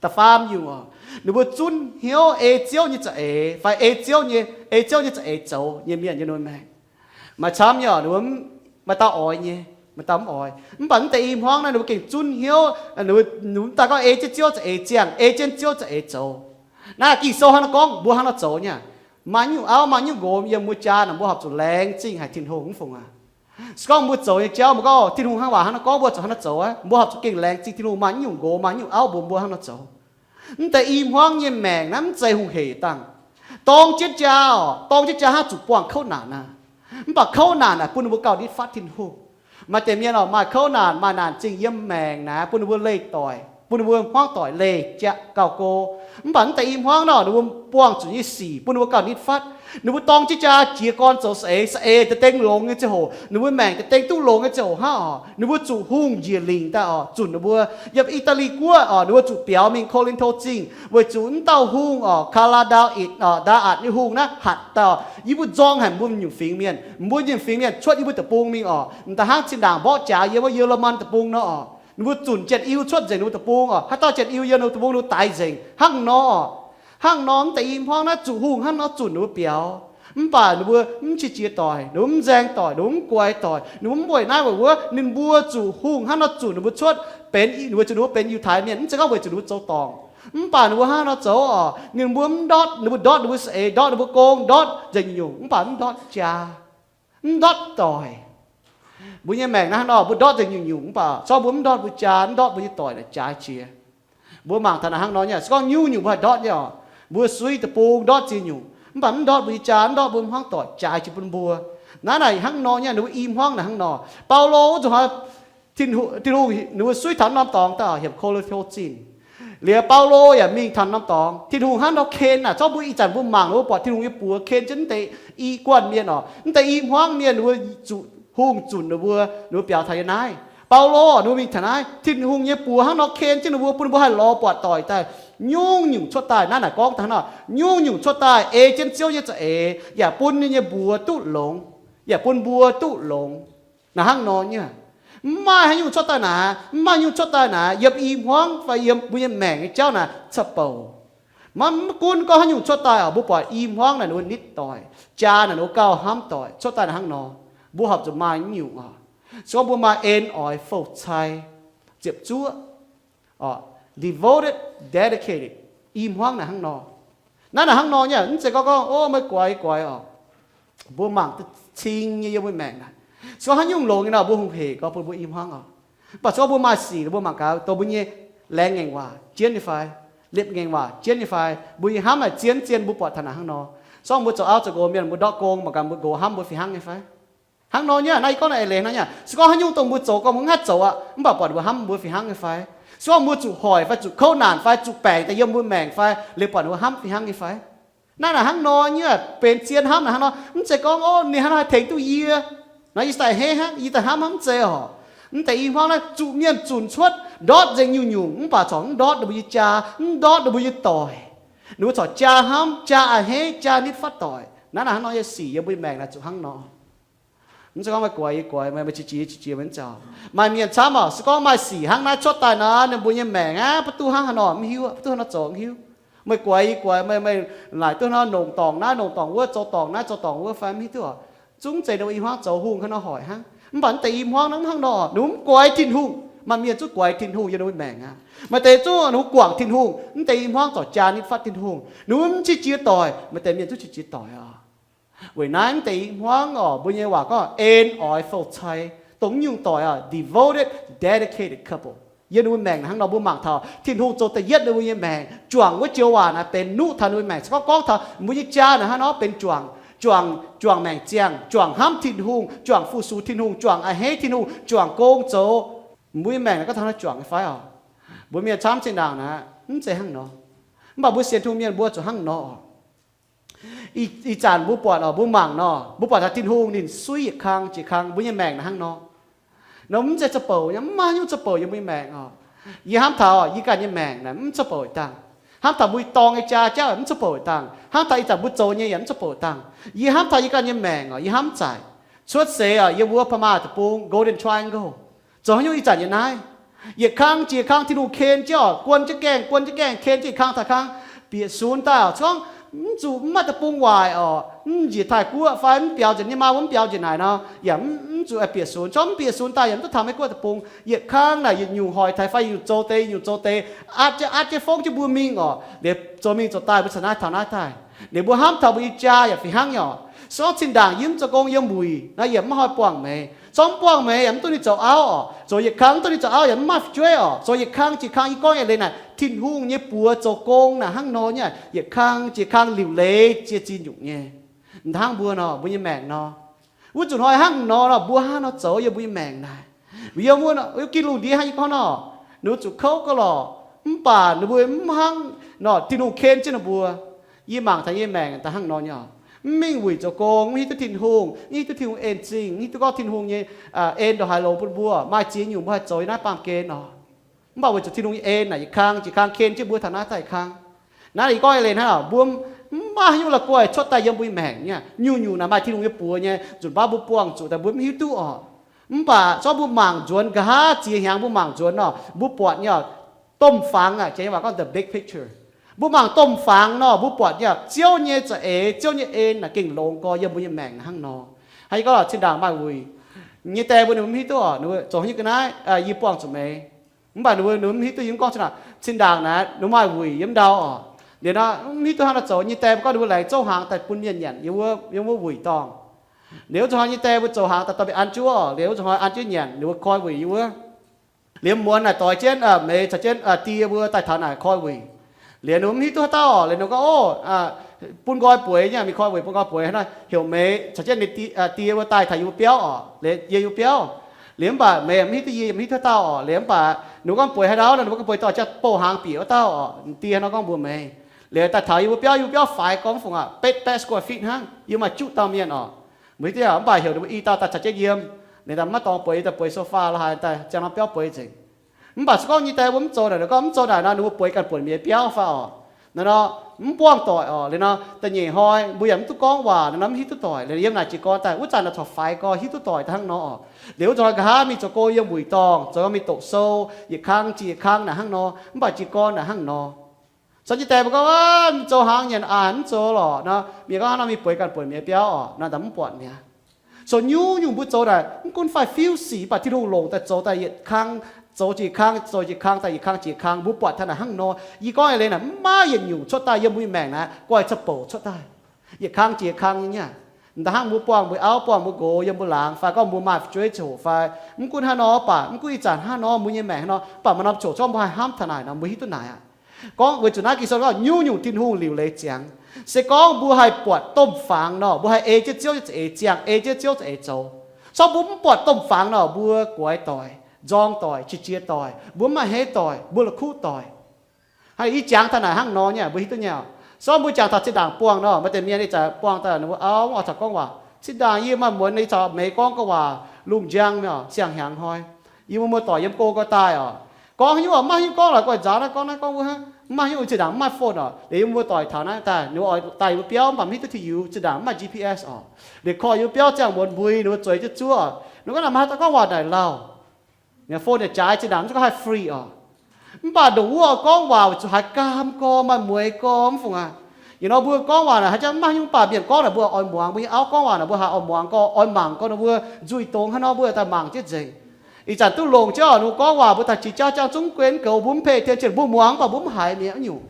Da'faam nyungc oc, ninh mbuo zunv hnyouv ei Ziouv nyei za'eix fai ei Ziouv nyei, ei Ziouv nyei za'eix zoux nyei mienh yiem ninh mbuo maengc. Maaih camv nyei oc, ninh mbuo maaih dauh oix nyei, maaih dauh mv oix. Mv baac mv deix i hmuangv naaiv ninh mbuo gengh zunv hnyouv, ninh mbuo mv daaih gorngv ei jienv Ziouv za'eix ziangh, ei jienv Ziouv za'eix zoux. Naaiv Ging-Sou hnangv nor gorngv, mbuo hnangv nor zoux nyei. Maaih nyungc auv maaih nyungc nqox yiem mbuo jaa naaic, mbuo horpc zuqc laengz zingh haic Tin-Hungh mv fungc aac. Se gorngv mbuo zoux nyei jauv, mbuo gorngv Tin-Hungh hnangv waac hnangv nor gorngv, mbuo zuqc hnangv nor zoux aqv. Mbuo horpc zuqc gengh laengz zingh Tin-Hungh maaih nyungc nqox maaih nyungc auv mbuox mbuo hnangv nor zoux. Mv deix i hmuangv nyei maengc naaiv mv zeiz hungh hec dangh. Dorng jienv jaa oc, dorng jienv jaa hnangv zuqc buangh kouv naanc aqv. Mv baac kouv naanc naaic bun ninh mbuo gauh nitv fatv Tin-Hungh. Maaih deix mienh oc, maaih kouv naanc, maaih naanc zingh yiem maengc naaic bun ninh mbuo leih doic. bun ninh mbuo hmuangv doic leih jaax gauh go. Mv baac mv deix i hmuangv nor, ninh mbuo buangh zuqc nyei sic bun ninh mbuo gauh nitv fatv. Ninh mbuo dorng jienv jaa jiez gorn zoux saeng-eix, saeng-eix daaih dengv longx nyei ziangh hoc, ninh mbuo maengc daaih dengv duqv longx nyei ziangh hoc hnangv oc, ninh mbuo zuqc hungh njiec lingc daaih oc, zunc ninh mbuo. Yiem I^daa^li Guoqv oc, ninh mbuo zuqc biaux mingh Ko^lin^to Zingh weic zuqc mv dauh hungh oc, Kaa^laa^ndaa^itc oc, Ndaa^atc nyei hungh naaiv hatc daaih oc, yie mbuo nzorng haic mbuo nyungc fingx mienh, mbuo nyungc fingx mienh cuotv yie mbuo deic-bung mingh oc, m'daaih hnangv zinh ndaangc mborqv jaax yiem wuov Yiuh^le^man deic-bung nor oc. Ninh mbuo zunc janx-iu cuotv nzengc ninh mbuo deic-bung oc. Haaix dauh janx-iu yiem ninh mbuo deic-bung, ninh mbuo daix nzengc. Hnangv nor oc, hnangv nor mv deix i hmuangv naaiv zuqc hungh hnangv nor zunc ninh mbuo biaux. Mv baac ninh mbuo mv qiex jiez doic, ninh mbuo mv nzaeng doic, ninh mbuo mv guaix doic, ninh mbuo mv weic naaiv weic wuov. Ninh mbuo zuqc hungh hnangv nor zunc ninh mbuo cuotv, benx weic zuqc ninh mbuo benx Yiutai Mienh, mv zeiz gorngv weic zuqc ninh mbuo zoux dorngc. Mv baac ninh mbuo hnangv nor zoux oc, ninh mbuo mv ndortv, ninh mbuo ndortv ninh mbuo saeng-eix, ndortv ninh mbuo gong, ndortv nzengc nyungc-nyungc, mv baac mv ndortv jaa, mv ndortv doic. Mbuo nyei maengc naaiv hnangv nor, mbuo ndortv nzengc nyungc-nyungc, mv baac se gorngv mbuo mv ndortv mbuo jaa, mv ndortv mbuo nyei doic naaic jaaix jiex. Mbuo mangc taux naaic hnangv nor nyei, se gorngv nyungc-nyungc mbuo haih ndortv nyei oc, mbuo suiv deic-bung ndortv ziex nyungc, mv baac mv ndortv mbuo nyei jaa, mv ndortv mbuo hmuangv doic jaaix jiex bun mbuo. Naaiv naaic hnangv nor nyei, ninh mbuo i hmuangv naaic hnangv nor. Baulo wuov nzunc hnoi Tin-Hungh, ninh mbuo suiv taux norm dorngx daaih hietc Ko^lin^to Zingh. Liuz Baulo yaac mingh taux norm dorngx. Tin-Hungh hnangv nor ken naaic, zorqv mbuo ih zanc mbuo mangc, mbuo buatc Tin-Hungh nyei buoz ken jienv mv deix i guanh mienh oc, mv deix i hmuangv mienh, ninh mbuo zuqc hungh zunc ninh mbuo, ninh mbuo biaux taux yiem naaiv. Baulo ninh mbuo mingh taux naaiv, Tin-Hungh nyei buoz hnangv nor ken jienv ninh mbuo, bun ninh mbuo haih lorz buatc doic daaih nyungc-nyungc cuotv daaih. Naaiv naaic gorngv taux hnangv nor, nyungc-nyungc cuotv daaih ei jienv Ziouv nyei za'eix, yaac bun ninh nyei mbuox duqv longx, yaac bun mbuo duqv longx. Naaic hnangv nor nyei. Mv maaih haaix nyungc cuotv daaih naaic, mv maaih nyungc cuotv daaih naaic, yiem i hmuangv fai yiem mbuo nyei maengc nyei jauv naaic ca'bouc. Maiv gunv gorngv haaix nyungc cuotv daaih oc, mbuo buatc i hmuangv naaic ninh mbuo nitv doic, jaa naaic ninh mbuo gauh hnamv doic, cuotv daaih naaic hnangv nor, mbuo horpc zuqc maaih nyungc oc. Se gorngv mbuo maaih en oix fou-cai, ziepc zuoqv, devoted, dedicated, i hmuangv naaic hnangv nor. Naaiv naaic hnangv nor nyei, mv zeiz gorngv gorngv, o, meih guaix, yie guaix oc. Mbuo mangc duqv cing nyei yiem mbuo maengc naaic. Se gorngv haaix nyungc longx nyei nor, mbuo hungh hec gorngv bun mbuo i hmuangv oc. Mv baac se gorngv mbuo maaih sic, mbuo mangc gaax dongh mbuo nyei laengz ngaengc waac jienv nyei fai, liepc ngaengc waac jienv nyei fai, mbuo nyei hnamv naaic zien zien, mbuo buatc taux naaic hnangv nor. Se gorngv mbuo zoux auv zoux nqox mienh, mbuo ndortv gong mangc gaax mbuo nqox hnamv mbuo fih hnangv nyei fai? Hnangv nor nyei, naaiv yie gorngv naaic eix leiz hnangv nyei. Se gorngv haaix nyungc dongh mbuo zoux gorngv mbuo mv haih zoux aqv, mv baac buatc mbuo hnamv mbuo fih hnangv nyei fai? Se gorngv mbuo zuqc hoic fai zuqc kouv naanc fai zuqc baengc daaih yiem mbuo maengc fai, liuz buatc mbuo hnamv fih hnangv nyei fai? Naaiv naaic hnangv nor nyei, benx zien hnamv naaic hnangv nor, mv zeiz gorngv, o, ninh hnangv nor haih tengx duqv yie. Naaiv yie daaih hneiv hnangv, yie daaih hnamv hnangv, mv zeiz oc. Mv deix i hmuangv naaiv zuqc mienh zunc cuotv, ndortv nzengc nyungc-nyungc, mv baac corc mv ndortv ninh mbuo nyei jaa, mv ndortv ninh mbuo nyei doic. Ninh mbuo corc jaa hnamv, jaa a'hneiv, jaa nitv fatv doic. Naaiv naaic hnangv nor nyei sic yiem mbuo nyei maengc naaic zuqc hnangv nor. Mv zeiz gorngv meih guaix yie guaix, meih, meih qiex jiez qiex jiez maiv nzauh. Maaih mienh camv oc, se gorngv maaih sic hnangv naaiv cuotv daaih nor, ninh mbuo nyei maengc aqv, mv duqv hnangv haaix nor mv hiuv, mv duqv haaix nor zoux mv hiuv. Meih guaix yie guaix, meih, meih laaic duqv hnangv nor nongc dorngc naaiv, nongc dorngc wuov, zoux dorngc naaiv, zoux dorngc wuov fai mv hiuv duqv oc. Zungv zeiz ninh mbuo i hmuangv zoux hungh hnangv nor hoic hnangv. Mv baac mv deix i hmuangv naaiv mv hnangv nor, ninh mbuo mv guaix Tin-Hungh. Maaih mienh zungv guaix Tin-Hungh yiem ninh mbuo maengc aqv. Maaih deix zungv ninh mbuo guangc Tin-Hungh, mv deix i hmuangv corc jaa nitv fatv Tin-Hungh. Ninh mbuo mv qiex jiez doic, maaih deix mienh zungv qiex jiez doic oc. Weic naaiv mv deix i hmuangv oc, mbuo nyei waac gorngv en oix fou-cai, dongh mv nyungc doic oc, devoted, dedicated couple. Yiem ninh mbuo maengc hnangv nor mbuo mangc taux Tin-Hungh zoux da'yietv ninh mbuo nyei maengc, juangc wuov joux waac naaiv benx nuqv taux ninh mbuo maengc. Se gorngv gorngv taux mbuo nyei jaa naaic hnangv nor benx juangc, juangc, juangc maengc ziangh, juangc hnamv Tin-Hungh, juangc fu-sux Tin-Hungh, juangc a'hneiv Tin-Hungh, juangc gong zoux, mbuo nyei maengc naaic gorngv taux naaiv juangc nyei fai oc? Mbuo mienh camv zinh ndaangc naaic mv zeiz hnangv nor. Mv baac mbuo sienx Tin-Hungh mienh mbuo zuqc hnangv nor oc. Ih, ih zanc mbuo buatc oc, mbuo mangc nor, mbuo buatc taux Tin-Hungh ninh suiv yietc kang jiex kang mbuo nyei maengc naaic hnangv nor. Nor mv zeiz za'bouc nyei, mv maaih nyungc za'bouc yiem mbuo nyei maengc oc. Yie hnamv taux yie ganh nyei maengc naaic mv za'bouc dangh. Hnamv taux mbuo dorng nyei jaa jauv mv za'bouc dangh. Hnamv taux ih zanc mbuo zoux nyei yaac mv za'bouc dangh. Yie hnamv taux yie ganh nyei maengc oc, yie hnamv zaaic. Cuotv seix oc, yiem wuov Burma deic-bung Golden Triangle. Zoux haaix nyungc ih zanc yiem naaiv? Yietc kang jiex kang Tin-Hungh ken jienv oc, guon jienv gaengh, guon jienv gaengh, ken jienv yietc kang taux kang, bieqc sunx daaih oc. Se gorngv mv zuqc mv maaih deic-bung waaic oc, mv njiec Taiv-Guoqv fai mv biaux njiec nyei maa, mv biaux njiec naaic nor, yaac mv, mv zuqc bieqc sunx. Se gorngv mv bieqc sunx daaih yaac mv duqv taux Meiv-Guoqv deic-bung. Yietc kang naaic yietc nyungc hoic taux fai yietc nyungc zoux deix, yietc nyungc zoux deix, atv jienv, atv jienv fongv jienv mbuo mingh oc. Liuz zoux mingh zoux daaih mbuo caux naaiv taux naaiv daaih. Liuz mbuo hnamv taux mbuo nyei jaa yaac fih hnangv nyei oc. Se gorngv zinh ndaangc yie mv zoux gong yiem wuic naaiv, yie mv haih buangh meix. Se gorngv mv buangh meix yaac mv duqv ninh zoux auv oc. Zoux yietc kang mv duqv ninh zoux auv yaac mv maaih fu'jueiv oc. Zoux yietc kang jiex kang, yie gorngv eix leiz naaic, Tin-Hungh nyei buoz zoux gong naaic hnangv nor nyei, yietc kang jiex kang liuc leiz jiex ziex nyungc nyei. Hnangv mbuo nor, mbuo nyei maengc nor, wuov nzunc hnoi hnangv nor nor, mbuo hnangv nor zoux yiem mbuo nyei maengc naaic. Yiem wuov, yiem Gin Lungh ndiev hnangv yie gorngv nor, ninh mbuo zuqc kouv gauh lorqc. Mv baac ninh mbuo mv hnangv nor, Tin-Hungh ken jienv ninh mbuo. Yie mangc taux yie nyei maengc daaih hnangv nor nyei oc. Mv mingh wuic zoux gong, mv hiuv duqv Tin-Hungh, mv hiuv duqv Tin-Hungh en zingh, mv hiuv duqv gorngv Tin-Hungh nyei en ndongc haaix longx bun mbuo, maaih ziex nyungc mbuo haih zoux yiem naaiv baamh gen nor. Mv baac weic zuqc Tin-Hungh nyei en naaic yietc kang jiex kang ken jienv mbuo taux naaiv daaih yietc kang. Naaiv yie gorngv eix leiz hnangv, mbuo mv maaih haaix nyungc la'guaih cuotv daaih yiem mbuo nyei maengc nyei. Nyungc-nyungc naaic maaih Tin-Hungh nyei buoz nyei, nzunc baav mbuo buangh zuqc daaih mbuo mv hiuv duqv oc. Mv baac zorqv mbuo mangc nzuonx nqa'haav ziex hnyangx mbuo mangc nzuonx nor, mbuo buatc nyei oc, domh fangx aqv, jiex nyei waac gorngv the big picture. Mbuo mangc domh fangx nor, mbuo buatc nyei oc, Ziouv nyei za'eix, Ziouv nyei en naaic gengh longx gorx yiem mbuo nyei maengc hnangv nor. Hnangv yie gorngv, zinh ndaangc maaih wuic, nyei die mbuo ninh mbuo mv hiuv duqv oc, ninh mbuo zoux haaix nyungc ga'naaiv, yie buangh zuqc meih. Mv baac ninh mbuo, ninh mbuo mv hiuv duqv yie gorngv zinh ndaangc, zinh ndaangc naaic ninh maaih wuic yiem ndau oc. Liuz nor mv hiuv duqv hnangv nor zoux, nyei die mbuo gorngv ninh mbuo laengz zouv hnaangx daaih bun mienh nyanc yiem wuov, yiem wuov wuic dorngh. Liuz wuov zuqc hnoi nyei die mbuo zoux hnaangx daaih dorh mingh an jienv wuov oc, liuz wuov zuqc hnoi an jienv nyanc, ninh mbuo koi wuic yiem wuov. Liuz muonz naaic doix jienv, meih caux jienv die mbuo daaih taux naaic koi wuic. Liuz ninh mbuo mv hiuv duqv haaix dauh oc, liuz ninh gorngv, o, bun nqoi bueix nyei, mingh koi wuic bun nqoi bueix hnangv nor, heuc meih caux jienv die mbuo daaih taux yie mbuo biauv oc, liuz yie yie mbuo biauv. Liuz mv baac meih mv hiuv duqv, yie mv hiuv duqv haaix dauh oc. Liuz mv baac ninh mbuo gorngv bueix haaix dauh nor, ninh mbuo gorngv bueix dorh jaax bouh hnaangx bieqc wuov dauh oc. Die hnangv nor gorngv mbuox meih. Liuz daaih taux yie mbuo biauv, yie mbuo biauv faix gorngv fungc aqv, betv betv square feet hnangv, yie maaih juqv dauh mienh oc. Mbuo hiuv duqv, mv baac heuc ninh mbuo i dauh daaih caux jienv yiem. Liuz daaih maiv dorngx bueix, daaih bueix sofa la'haaix, daaih ziangh norm biauv bueix nzengc. Mv baac se gorngv nyei die mbuo mv zoux naaic, gorngv mv zoux naaic nor, ninh mbuo bueix ganh buonc mienh biauv fai oc. Naaiv nor, mv buangh doic oc. Liuz nor da'nyeic hnoi mbuo yaac mv duqv gorngv waac, naaiv nor mv hiuv duqv doic. Liuz yiem naaic jiez gorn daaih wuov zanc nor corc faix gorx hiuv duqv doic daaih hnangv nor oc. Liuz wuov zanc nqa'haav mingh zoux gong yiem wuic dorngh, zoux mingh doqc sou, yietc kang jiex yietc kang naaic hnangv nor, mv baac jiez gorn naaic hnangv nor. Caux nyei die mbuo gorngv, mv zoux hnaangx nyanc aac, mv zoux lorqc nor, mienh gorngv hnangv nor mingh bueix ganh buonc mienh biauv oc, nor daaih mv buatc mi'aqv. So nyungc-nyungc mbuo zoux naaic mv gunv fai fiuv sic, mv baac Tin-Hungh longc daaih zoux daaih yietc kang, zoux jiex kang, zoux jiex kang, daaih yietc kang jiex kang, mbuo buatc taux naaic hnangv nor. Yie gorngv eix leiz naaic mv maaih yietc nyungc cuotv daaih yiem mbuo nyei maengc naaiv guaih cuotv bouc cuotv daaih. Yietc kang jiex kang nyei. Da'hnangv mbuo buangh mbuo auv, buangh mbuo nqox yiem mbuo laangz, fai gorngv mbuo maaih fu'jueiv ziangh hoc fai, mv gunv hnangv nor mv baac, mv gunv ih zanc hnangv nor mbuo nyei maengc hnangv nor, mv baac maaih norm ziangh hoc zorqv mbuo haih hnamv taux naaic nor, mbuo hiuv duqv naaic aqv. Gorngv weic zuqc naaiv Ging-Sou gorngv nyungc-nyungc Tin-Hungh liuc leiz ziangx. Se gorngv mbuo haih buatc domh fangx nor, mbuo haih ei jienv Ziouv nyei za'eix ziangh, ei jienv Ziouv za'eix zoux. Corc mbuo mv buatc domh fangx nor, mbuo guaix doic, nzorng doic, qiex jiez doic, mbuo mv maaih hneiv doic, mbuo la'kuqv doic. Hnangv yie jangx taux naaic hnangv nor nyei, mbuo hiuv duqv nyei oc. Corc mbuo jangx taux zinh ndaangc buangh nor, maaih deix mienh ih zanc buangh daaih ninh mbuo auv oix caux gorngv waac. Zinh ndaangc yie maaih muonz ninh caux meih gorngv gorngv waac lungh njang nyei oc, siang-hnyangx hnoi. Yie mbuo muoz-doic yiem go gau daaih oc. Gorngv haaix nyungc oc, mv maaih haaix nyungc gorngv lorqc, guaih nzaaux naaiv gorngv naaiv gorngv wuov hnangv, mv maaih haaix nyungc. Zinh ndaangc mv maaih phone oc, liuz yie mbuo muoz-doic taux naaiv daaih, ninh mbuo oix daaih yie mbuo biauv mv baac mv hiuv duqv T U, zinh ndaangc mv maaih G P S oc. Liuz korv yie mbuo biauv ziangh muonz mbui ninh mbuo zueiz jienv zuov, ninh gorngv naaic maaih haaix dauh gorngv waac naaic lauh. Phone yaac jaaix, zinh ndaangc mv zuqc haih free oc. Mv baac ndongc wuov gorngv waac weic zuqc haiz gaam gorx, maaih mueix gorx mv fungc aqv. Ih hnoi mbuo gorngv waac naaic haaix jangv mv maaih haaix nyungc, mv baac mienh gorngv naaic mbuo oix muangx, mbuo nyei auv gorngv waac naaic mbuo haiz oix muangx gorx, oix mangc gorx, nor mbuo nzuih dongz hnangv nor mbuo daaih mangc jienv nzengc. Ih zanc duqv longc jienv oc, ninh mbuo gorngv waac mbuo daaih qiex jauv jangv zungv guenx goux, mbuo mv pei attention, mbuo muangx mv baac mbuo mv haiz mi'aqv nyungc.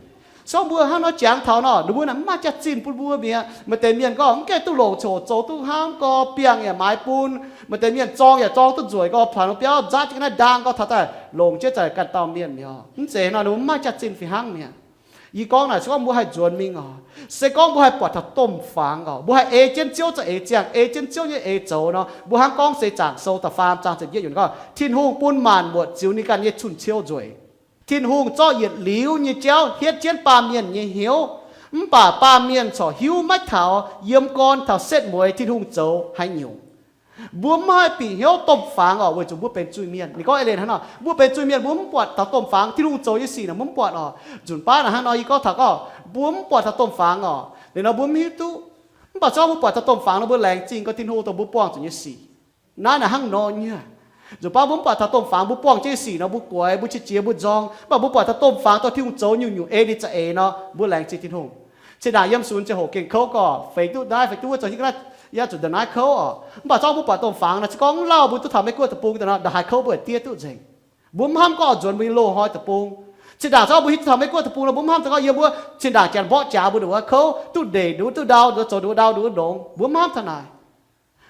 So mbuo hnangv nor jangx taux nor, ninh mbuo naaic mv maaih jaax-zinh bun mbuo mi'aqv. Maaih deix mienh gorngv mv gaengh duqv longc coc zoux duqv hnamv gorx, biangh yaac maaiz bun. Maaih deix mienh zorng yaac zorng duqv nzueic gorx, plaac nor biauv nzaatv jienv ga'naaiv ndaang gorx taux daaih longc jienv za'gengh ganh dauh mienh mi'aqv. Mv zeiz nor, ninh mbuo mv maaih jaax-zinh fih hnangv mi'aqv. Yie gorngv naaic se gorngv mbuo haih nzuonx mingh oc, se gorngv mbuo haih buatc taux domh fangx oc, mbuo haih ei jienv Ziouv za'eix ziangh, ei jienv Ziouv nyei eix zoux nor, mbuo hnangv gorngv seix zaangc sou da'faam zaang ziepc yietv yiemc gorngv, Tin-Hungh bun maanc muotc ziux ninh ganh nyei cun-ciou nzueic. Tin-Hungh zorqv yietc liuz nyei jauv hietv jienv baamh mienh nyei hnyouv, mv baac baamh mienh corc hiuv maiv taux yiem gorn taux setv mueiz Tin-Hungh zoux haaix nyungc. Mbuo mv haih bieqc hnyouv domh fangx oc, weic zuqc mbuo benx zuiz-mienh. Ninh gorngv eix leiz hnangv nor, mbuo benx zuiz-mienh, mbuo mv buatc taux domh fangx, Tin-Hungh zoux nyei sic naaic mbuo mv buatc oc. Nzunc baav naaic hnangv nor yie gorngv taux gorngv, mbuo mv buatc taux domh fangx oc, liuz nor mbuo mv hiuv duqv. Mv baac se gorngv mbuo buatc taux domh fangx nor, mbuo laengz zingh gorngv Tin-Hungh dongh mbuo buangh zuqc nyei sic. Naaiv naaic hnangv nor nyei. Nzunc baav mbuo mv buatc taux domh fangx, mbuo buangh jienv sic nor, mbuo guaix, mbuo qiex jiez, mbuo nzorng. Mv baac mbuo buatc taux domh fangx dorh Tin-Hungh zoux nyungc-nyungc ei ninh za'eix nor, mbuo laengz zingh Tin-Hungh. Zinh ndaangc yiem sunx ziangh hoc gengh kouv gorx, feix duqv naaiv feix duqv wuov, zoux hingv ga'naaiv yaac zuqc ndongc naaiv kouv oc. Mv baac zorqv mbuo buatc domh fangx naaic, se gorngv mv lauh mbuo duqv taux Meiv-Guoqv deic-bung daaih nor, ndongc haaix kouv mbuo yaac diev duqv nzengc. Mbuo mv hnamv gorngv oix nzuonx mbuo nyei loz-hnoi deic-bung. Zinh ndaangc se gorngv mbuo hiuv duqv taux Meiv-Guoqv deic-bung nor, mbuo mv hnamv taux gorngv yiem wuov zinh ndaangc janx mborqv jaax mbuo ndongc wuov kouv, duqv ndeic ndongc wuov, duqv ndau ndongc wuov, zoux ndongc wuov ndau ndongc wuov ndongc.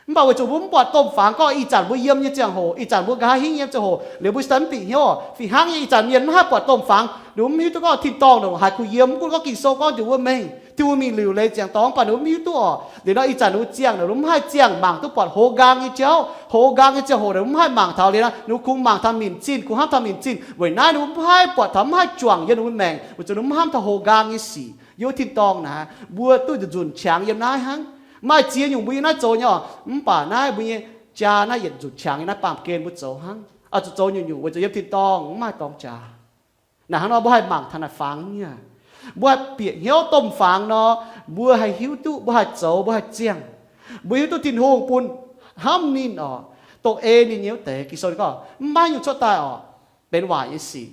Mv baac weic zuqc mbuo mv buatc domh fangx gorngv ih zanc mbuo yiem nyei ziangh hoc, ih zanc mbuo nqa'haav hingv yiem ziangh hoc, liuz mbuo cingx daaih mv bieqc hnyouv oc. Fih hnangv nyei ih zanc mienh mv haih buatc domh fangx, ninh mbuo mv hiuv duqv gorngv tin-dorngh ndongc haaix kuh yiem, mv gunv gorngv Ging-Sou gorngv nduqc wuov mengh. Tin-Hungh mingh liuc leiz ziangx dorngx, mv baac ninh mbuo mv hiuv duqv orqc. Liuz nor ih zanc ninh mbuo ziangh naaic, ninh mbuo mv haih ziangh mangc duqv buatc hoz nqaang nyei jauv, hoz nqaang nyei ziangh hoc, ninh mbuo mv haih mangc taux. Liuz nor ninh mbuo kungx mangc taux minc zinh, kungx hnamv taux minc zinh. Weic naaiv ninh mbuo mv haih buatc taux, mv haih juangc yiem ninh mbuo maengc, weic zuqc ninh mbuo mv hnamv taux hoz nqaang nyei sic. Yiem wuov tin-dorngh naaic, mbuo duqv nzunc qangx yiem naaiv hnangv. Maaih ziex nyungc mbuo yiem naaiv zoux nyei orqc, mv baac naaiv mbuo nyei jaa naaiv yietc nzunc qangx yiem naaiv baamh gen mbuo zoux hnangv. Oix zuqc zoux nyungc-nyungc weic zuqc yiem tin-dorngh mv maaih dorngx jaax. Naaic hnangv nor mbuo haih mangc taux naaic fangx nyei. Mbuo haih bieqc hnyouv domh fangx nor, mbuo haih hiuv duqv, mbuo haih zoux, mbuo haih ziangh. Mbuo hiuv duqv Tin-Hungh bun hnamv ninh orqc, dongh ei ninh nyei wuov deix. Ging-Sou gorngv mv maaih nyungc cuotv daaih orqc, benx waaic nyei sic.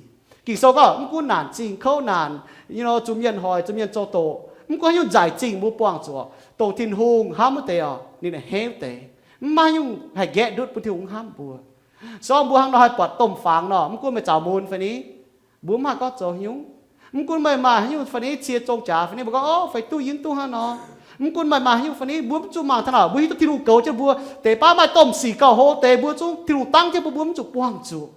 Ging-Sou gorngv mv gunv naanc zingh kouv naanc, nyei nor zuqc mienh hoic, zuqc mienh zoux doqc, mv gunv haaix nyungc nzaic zingh mbuo buangh zuqc, dongh Tin-Hungh hnamv wuov deix orqc, ninh a'hneiv wuov deix. Mv maaih nyungc haih nqaeqv ndutv bun Tin-Hungh hnamv mbuo. Sorng mbuo hnangv nor haih buatc domh fangx nor, mv gunv meih zaux mun fai ni, mbuo mv haih gorngv zoux haaix nyungc. Mv gunv meih maaih haaix nyungc fai ni, cie zong jaax fai ni, mbuo gorngv, o, fai duqv yie mv duqv hnangv nor. Mv gunv meih maaih haaix nyungc fai ni, mbuo mv zuqc mangc taux naaic, mbuo hiuv duqv Tin-Hungh goux jienv mbuo. Deix baav maaih domh sic gauh hlo deix, mbuo zungv, Tin-Hungh dangv jienv mbuo, mbuo mv zuqc buangh zuqc.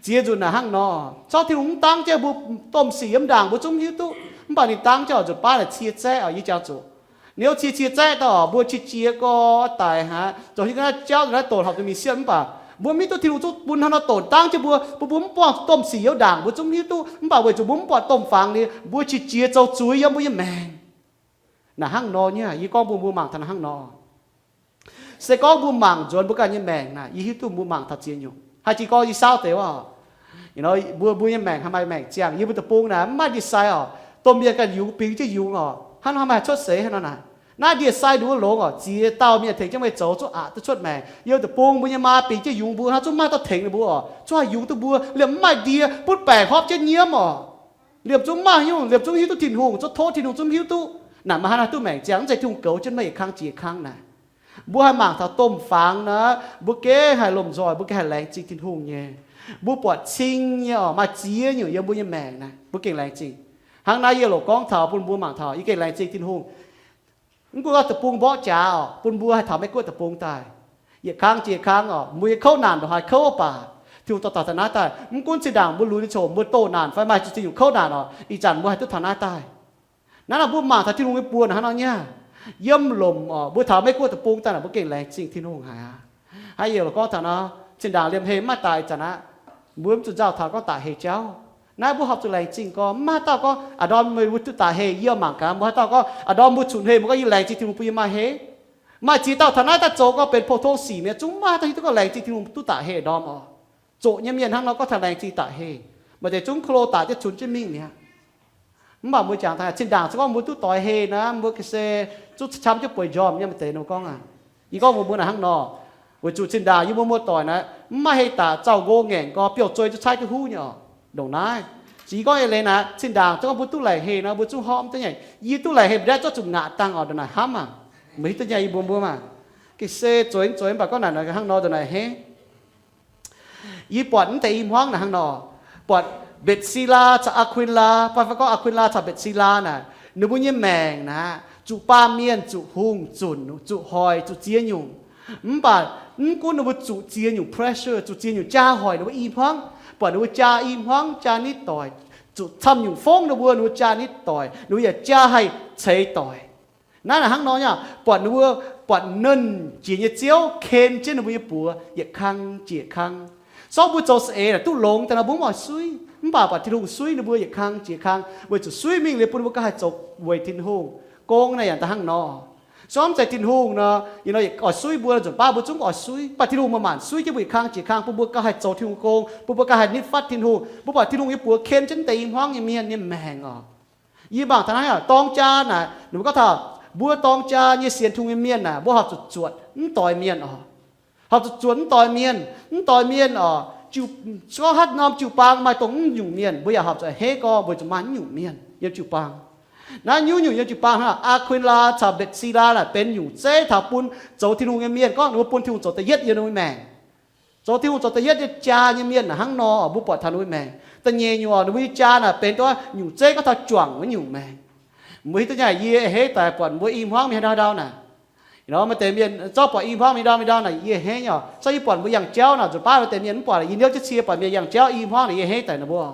Ziex nzunc naaic hnangv nor, zorqv Tin-Hungh mv dangv jienv mbuo, domh sic yiem ndaangc mbuo zungv mv hiuv duqv. Mv baac ninh dangv jienv oix nzunc baav naaic cie zaeqv oc, yie jangx zuqc. Niouv cie cie zaeqv daaih oc, mbuo cie jiex gorx daic haic, zoux hiuv ga'naaiv jauv, ga'naaiv donx horpc zuqc mingh siemv, mv baac mbuo mv hiuv duqv Tin-Hungh zungv bun hnangv nor donx dangv jienv mbuo, bun mbuo mv buangh zuqc domh sic yiem ndaangc mbuo zungv mv hiuv duqv. Mv baac weic zuqc mbuo mv buatc domh fangx liuz, mbuo cie jiex zoux zuiz yiem mbuo nyei maengc. Naaic hnangv nor nyei, yie gorngv mbuo, mbuo mangc taux naaic hnangv nor. Se gorngv mbuo mangc nzuonx mbuo ganh nyei maengc naaic, yie hiuv duqv mbuo mangc taux ziex nyungc. Haaix jiex gorngv yie saauv deix wuov, mbuo, mbuo nyei maengc haih maaih maengc ziangh. Yie mbuo deic-bung naaic mv maaih ndie-sai oc. Domh mienh ganh yungz bingx jienv yungz oc. Hnangv nor maaih cuotv seix hnangv nor naaic. Naaiv ndie-sai nduov longx oc, ziex dauh mienh tengx jienv meih zoux zuqc aqc duqv cuotv maengc. Yiem deic-bung mbuo nyei maa bingx jienv yungz mbuo hnangv, zungv mv maaih dauh tengx ninh mbuo oc. Zungv haih yungz duqv mbuo, liemh mv maaih ndie, butv baengc hopv jienv nyiemv oc. Liemh zungv mv maaih nyungc, liemh zungv hiuv duqv Tin-Hungh, zungv tov Tin-Hungh zungv hiuv duqv. Naaic maaih hnangv naaiv duqv maengc ziangh, mv zeiz Tin-Hungh goux jienv meih yietc kang jiex kang naaic. Mbuo haih mangc taux domh fangx naaic, mbuo gengh haih lomh nzoih, mbuo gengh haih laengz zingh Tin-Hungh nyei. Mbuo buatc cing nyei oc, maaih ziex nyungc yiem mbuo nyei maengc naaic, mbuo gengh laengz zingh. Hnangv naaiv yie loc gorngv taux bun mbuo mangc taux, yie gengh laengz zingh Tin-Hungh. Mv gunv gorngv deic-bung mborqv jaax oc, bun mbuo haih taux Meiv-Guoqv deic-bung daaih. Yietc kang jiex kang oc, mbuo nyei kouv naanc ndongc haaix kouv baac, Tin-Hungh dorh taux taux naaiv daaih. Mv gunv zinh ndaangc mbuo lunx nyei ziangh hoc mbuo doh naanc fai maaih ziex nyungc kouv naanc oc, ih zanc mbuo haih duqv taux naaiv daaih. Naaiv nor mbuo mangc taux Tin-Hungh nyei buoz naaic hnangv nor nyei. Yiem lomc oc, mbuo taux Meiv-Guoqv deic-bung daaih naaic, mbuo gengh laengz zingh Tin-Hungh haic aqv. Hnangv yie loc gorngv taux nor, zinh ndaangc liemh heh mv maaih daaih ih zanc aqv. Mbuo mv zuqc nzauh taux gorngv daaih heh jauv. Naaiv mbuo horpc zuqc laengz zingh gorngv, mv maaih haaix dauh gorngv, a'ndorm meih mbuo duqv daaih heh, yie mangc gaax, mbuo haaix dauh gorngv, a'ndorm mbuo cunx heh, mbuo gorngv yie laengz zingh Tin-Hungh bun yie maaih heh. Maaih ziex dauh taux naaiv daaih zoux gorngv benx pou-tong sic mi'aqv, zungv mv maaih haaix dauh hiuv duqv gorngv laengz zingh Tin-Hungh duqv daaih heh a'ndorm oc. Zoqc nyei mienh hnangv nor gorngv taux laengz zingh daaih heh, maaih deix zungv ko lo daaih jienv cunx jienv mingh mi'aqv. Mv baac mbuo jangx taux zinh ndaangc se gorngv mbuo duqv doix heh naaic, mbuo ga'sie zungv camv jienv bueix njormh nyei, maaih deix ninh gorngv aqv. Yie gorngv mbuox mbuo naaic hnangv nor, weic zuqc zinh ndaangc yie mbuo muoz-doic naaic, mv maaih heh daaih zauh nqo ngaengc gorx, biouv-zuei zungv caaiv duqv huv nyei oc. Ndongc naaiv, se yie gorngv eix leiz naaic, zinh ndaangc se gorngv mbuo duqv laengc heh nor, mbuo zungv horpc mv duqv nyei. Yie duqv laengc heh mbuo ndaatv zorqv zuqc ngaatc dangh oc, ndongc naaic hnamv aqv. Meih hiuv duqv nyei, yie mbuox mbuo maah. Ga'sie zueiz zueiz mv baac gorngv naaic hnangv nor ndongc naaic heh. Yie buatc mv deix i hmuangv naaic hnangv nor, buatc Mbetc^si^laa caux Aa^kuin^laa, fai gorngv Aa^kuin^laa caux Mbetc^si^laa naaic, ninh mbuo nyei maengc naaic, zuqc baamh mienh, zuqc hungh zunc, zuqc hoic, zuqc ziex nyungc. Mv baac mv gunv ninh mbuo zuqc ziex nyungc pressure, zuqc ziex nyungc jaa hoic ninh mbuo i hmuangv, buatc ninh mbuo jaa i hmuangv, jaa nitv doic, zuqc camv nyungc fongv ninh mbuo, ninh mbuo jaa nitv doic, ninh mbuo yaac jaa haih ceix doic. Naaiv naaic hnangv nor nyei, buatc ninh mbuo, buatc Nernh Jiex nyei Ziouv ken jienv ninh mbuo nyei buoz yietc kang jiex kang. Sorng mbuo zoux saeng-eix naaic duqv longx daaih nor mbuo mv oix suiv, mv baac buatc Tin-Hungh suiv ninh mbuo yietc kang jiex kang, weic zuqc suiv mingh liuz bun ninh mbuo ganh haih zoux weic Tin-Hungh gong naaic yaac da'hnangv nor. Sorng mv zeiz Tin-Hungh nor, yie nor oix suiv mbuo nzunc baav mbuo zungv oix suiv, mv baac Tin-Hungh maaih maanc suiv jienv mbuo yietc kang jiex kang bun mbuo ganh haih zoux Tin-Hungh gong, bun mbuo ganh haih nitv fatv Tin-Hungh, mbuo buatc Tin-Hungh nyei buoz ken jienv deix i hmuangv nyei mienh nyei maengc oc. Yie mangc taux naaiv, dorng jaa naaic, ninh mbuo gorngv taux mbuo dorng jaa nyei sienx Tin-Hungh nyei mienh naaic, mbuo horpc zuqc zuotc mv doix mienh oc. Horpc zuqc zuotc mv doix mienh. Mv doix mienh oc, jiu, se gorngv haaix norm jiu-baang maaih dongh mv nyungc mienh, mbuo yaac horpc zuqc a'hneiv gorngv mbuo zuqc maaih mv nyungc mienh yiem jiu-baang. Naaiv nyungc-nyungc yiem jiu-baang hnangv, Aa^kuin^laa caux Mbetc^si^laa naaic benx nyungc zeiv taux bun zoux Tin-Hungh nyei mienh, gorngv ninh mbuo bun Tin-Hungh zoux da'yietv yiem ninh mbuo maengc. Zoux Tin-Hungh zoux da'yietv nyei jaa nyei mienh naaic hnangv nor, mbuo buatc taux ninh mbuo maengc. Da'nyeic nyungc oc, ninh mbuo nyei jaa naaic benx dongh nyungc zeiv gorngv taux juangc wuov nyungc maengc. Mbuo hiuv duqv nyei, yie a'hneiv daaih buatc mbuo i hmuangv mingh haaix ndau ndau naaic. Maaih deix mienh zorqv buatc i hmuangv mingh ndau mingh ndau naaic, yie a'hneiv nyei oc. Zorqv yie buatc mbuo yangh jauv naaic, nzunc baav maaih deix mienh mv buatc, yie niouv jienv cie buatc mienh yangh jauv i hmuangv naaic, yie a'hneiv daaih ninh mbuo.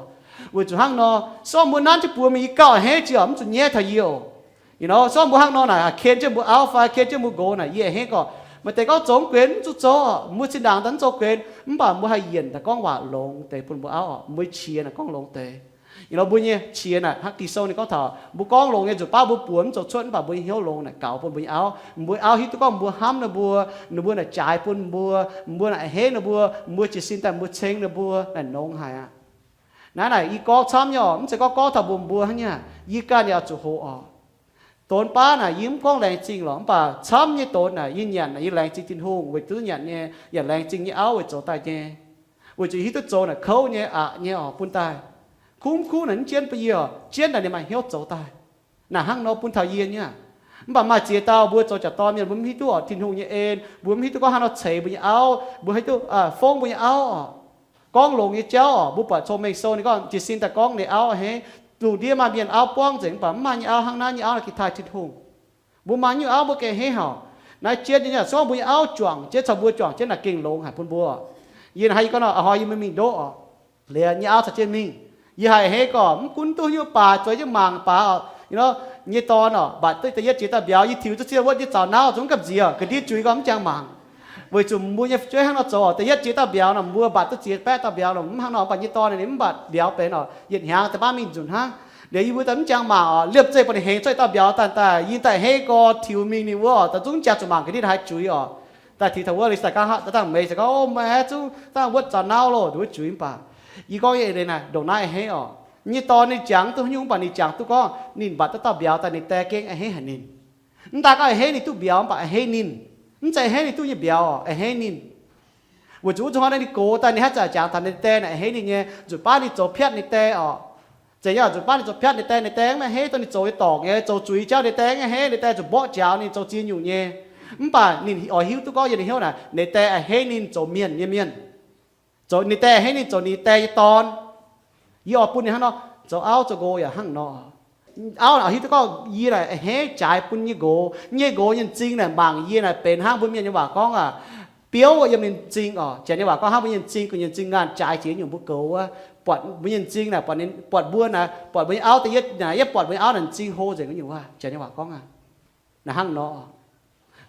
Weic zuqc hnangv nor, sorng mbuo nanv jienv buoz mingh, yie gauh a'hneiv jiex oc, mv zuqc nyaiv taux yie oc. Nor se gorngv mbuo hnangv nor naaic, ken jienv mbuo auv fai ken jienv mbuo nqox naaic, yie a'hneiv gorqv maaih deix gorngv zoux mv guenx, mv zuqc zoux, mbuo zinh ndaangc daaih mv zoux guenx, mv baac mbuo haih yienc daaih gorngv waac longx deix bun mbuo auv oc, mbuo nyei qiex naaic gorngv longx deix. Nor mbuo nyei qiex naaic hnangv Ging-Sou ninh gorngv taux mbuo gorngv longx nyei nzunc baav mbuo buoz mv zoux cuotv, mv baac mbuo nyei hnyouv longx naaic gaux bun mbuo nyei auv. Mbuo nyei auv hiuv duqv gorngv mbuo hnamv ninh mbuo, ninh mbuo naaic jaaix bun mbuo, mbuo naaic a'hneiv ninh mbuo, mbuo jiez sin daaih mbuo ceng ninh mbuo naaic nongx haic aqv. Naaiv naaic yie gorngv camv nyei oc, mv zeiz gorngv gorngv taux mbuo mbuo hnangv nyei, yie ganh yaac zuqc hoqc oc. Donx baav naaic yie mv gorngv laengz zingh lorqc, mv baac camv nyei donx naaic yie nyanc naaic yie laengz zingh Tin-Hungh weic zuqc nyanc nyei yaac laengz zingh nyei auv weic zoux daaih nyei. Weic zuqc hiuv duqv zoux naaic kouv nyei, aqc nyei oc, bun daaih kuv mv kuv naaic mv jienv bun yie oc, jienv naaic ninh maaih hnyouv zoux daaih. Naaic hnangv nor bun taux yie nyei aqv. Mv baac maaih ziex dauh mbuo zoux jaax dorn mienh mbuo mv hiuv duqv oc Tin-Hungh nyei en, mbuo mv hiuv duqv gorngv hnangv nor ceix mbuo nyei auv, mbuo hiuv duqv fongv mbuo nyei auv oc. Gorngv longx nyei jauv oc, mbuo buatc Cong-Mengh Sou ninh gorngv jiez sin daaih gorngv ninh auv a'hneiv. Lungh ndiev maaih mienh auv buangv nzengc, mv baac mv maaih nyei auv hnangv naaiv nyei auv naaic gengh taaih Tin-Hungh. Mbuo maaih nyungc auv mbuo gengh a'hneiv haic. Naaiv jienv nyei aqv, se gorngv mbuo nyei auv juangc jienv caux mbuo juangc jienv naaic gengh longx haic bun mbuo. Yie naaic hnangv yie gorngv nor, a'hnoi yie mingh mingh ndoqv oc, liuz nyei auv caux jienv mingh. Yie haih a'hneiv gorqv mv gunv duqv haaix nyungc baac zueiz jienv mangc baac oc, nyei dorn oc, mbatc duqv da'yietv jiex dauh mbiauz, yie tiux duqv ziex wuotv nyei zaux nauv zungv gapv nziex ga'ndiev juix gorngv mv jangx mangc. Weic zuqc mbuo nyei fu'jueiv hnangv nor zoux oc, da'yietv jiex dauh mbiauz nor mbuo mbatc duqv ziex baeqv dauh mbiauz nor mv hnangv nor, mv baac nyei dorn ninh mv mbatc mbiauz benx oc, yietc hnyangx daaih baav mingh nzunc hnangv. Liuz yie mbuo daaih mv jangx mangc oc, liemh zeih buatc ninh hengx cuotv dauh mbiauz daaih daaih, yie daaih a'hneiv gorx tiux mingh ninh wuov oc, daaih zungv jangx zuqc mangc ga'ndiev haaix juix oc. Daaih tiux taux wuov liuz daaih ga'haav daaih dangh meix se gorngv, o, maiv zungv dangh wuotv zaux nauv loh, nduov juix mv baac. Yie gorngv nyei leiz naaic ndongc naaiv a'hneiv oc. Nyei dorn ninh jangx duqv haaix nyungc mv baac ninh jangx duqv gorngv ninh mbatc duqv dauh mbiauz daaih ninh die gengh a'hneiv haic ninh. Mv daaih gorngv a'hneiv ninh duqv mbiauz mv baac a'hneiv ninh. Mv zeiz a'hneiv ninh duqv nyei mbiauz oc, a'hneiv ninh. Weic zuqc wuov zuqc hnoi naaiv ninh gox daaih ninh haaix zanc jangx taux ninh die naaic a'hneiv ninh nyei, nzunc baav ninh zoux piatv ninh die oc. Zeiz nyei oc, nzunc baav ninh zoux piatv ninh die, ninh die mv a'hneiv dongh ninh zoux nyei dorngc nyei, zoux zuiz jauv ninh die mv a'hneiv, ninh die zuqc mborqv njaaux ninh zoux ziex nyungc nyei. Mv baac ninh oix hiuv duqv gorngv yiem ninh hnyouv naaic ninh die a'hneiv ninh zoux mienh nyei mienh. Zoux ninh die a'hneiv ninh zoux ninh die nyei dorn. Yie oix bun ninh hnangv nor, zoux auv zoux nqox yaac hnangv nor. Auv naaic hiuv duqv gorngv yie naaic a'hneiv jaaix bun nyei nqox, nyei nqox nyei m'zing naaic mangc yie naaic benx hnangv mbuo mienh nyei waac gorngv aac, biouv yiem ninh m'zing oc. Janx nyei waac gorngv hnangv mbuo nyei m'zing, gu'nyuoz m'zing ngaanh jaaix jiex nyungc mbuo goux wuov, buatc mbuo nyei m'zing naaic, buatc ninh, buatc mbuo naaic, buatc mbuo nyei auv da'yietv naaic, yie buatc mbuo nyei auv naaic m'zing hlo nzengc nyungc wuov. Janx nyei waac gorngv aac, naaic hnangv nor.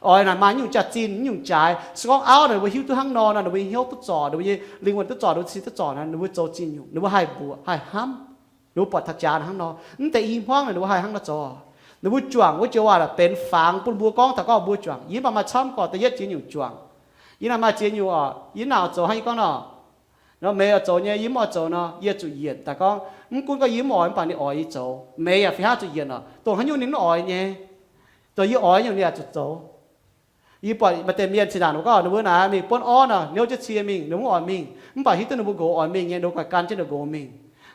Oix naaic maaih nyungc jaax-zinh, nyungc jaaix. Se gorngv auv naaic ninh mbuo hiuv duqv hnangv nor nor, ninh mbuo nyei hnyouv duqv zorc, ninh mbuo nyei lingh wuonh duqv zorc, ninh mbuo cing duqv zorc naaic, ninh mbuo zoux ziex nyungc, ninh mbuo haih mbuoqc, haih hnamv. Ninh mbuo buatc taux jaax hnangv nor, mv deix i hmuangv naaic ninh mbuo haih hnangv nor zoux. Ninh mbuo juangc wuov joux waac naaic benx fangx bun mbuo gorngv taux gorngv mbuo juangc. Yie mv baac maaih camv gorqv da'yietv jiex nyungc juangc. Yie naaic maaih ziex nyungc oc, yie nauc zoux hnangv yie gorngv nor. Nor meih oix zoux nyei, yie mv oix zoux nor, yie zuqc yienc daaih gorngv, mv gunv gorngv yie mv oix, mv baac ninh oix yie zoux. Meih yaac fih hnangv zuqc yienc oc, dongh haaix nyungc ninh mv oix nyei, dongh yie oix nyungc ninh yaac zuqc zoux. Yie buatc maaih deix mienh zinh ndaangc ninh mbuo gorngv ninh mbuo naaic mingh buonv orv nor, niouv jienv cie mingh, ninh mbuo mv oix mingh, mv baac hiuv duqv ninh mbuo nqox oix mingh nyei, ninh mbuo guaix gan jienv ninh nqox mingh.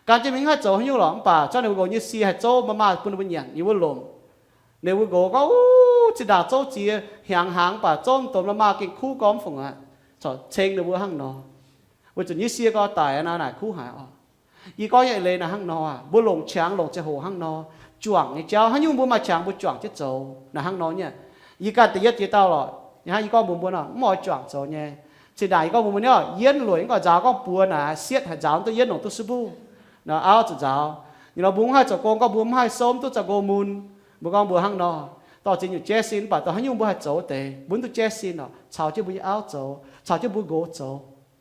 Gan jienv mingh mv haih zoux haaix nyungc lorqc, mv baac zorqv ninh mbuo nqox nyei sie haih zouv maa-maa bun ninh mbuo nyanc, ninh mbuo longc. Ninh mbuo nqox gorngv, uv, zinh ndaangc zouv ziex hnyangx hnaangx, mv baac zouv domh maa-maa gengh kuv gorngv mv fungc aqv. Corc ceng ninh mbuo hnangv nor. Weic zuqc nyei sie gorx daic naaic, naaic kuv haic oc. Yie gorngv nyei eix leiz naaic hnangv nor, mbuo longc qangx longc ziangh hoc hnangv nor, juangc nyei jauv. Haaix nyungc mbuo maaih qangx mbuo juangc jienv zoux naaic hnangv nor nyei. Yie ganh da'yietv jiex dauh lorqc, hnangv yie gorngv mbuox mbuo nor, mv oix juangc zoux nyei. Cin ndaangc yie gorngv mbuox mbuo nor, yienv lueic mv ganh nzaaux gorngv buo naaic, sietv haaix nzaaux mv duqv yienv longc duqv suv mbuv. Nor auv zuqc nzaaux. Ninh nor mbuo mv haih zoux gong gorngv mbuo mv haih souv mv duqv zoux gong mun. Mbuo gorngv mbuo hnangv nor, dorh ziex nyungc jaiv sin, mv baac dorh haaix nyungc mbuo haih zoux deix, mbuo mv duqv jaiv sin oc, caux jienv mbuo nyei auv zoux, caux jienv mbuo nqox zoux.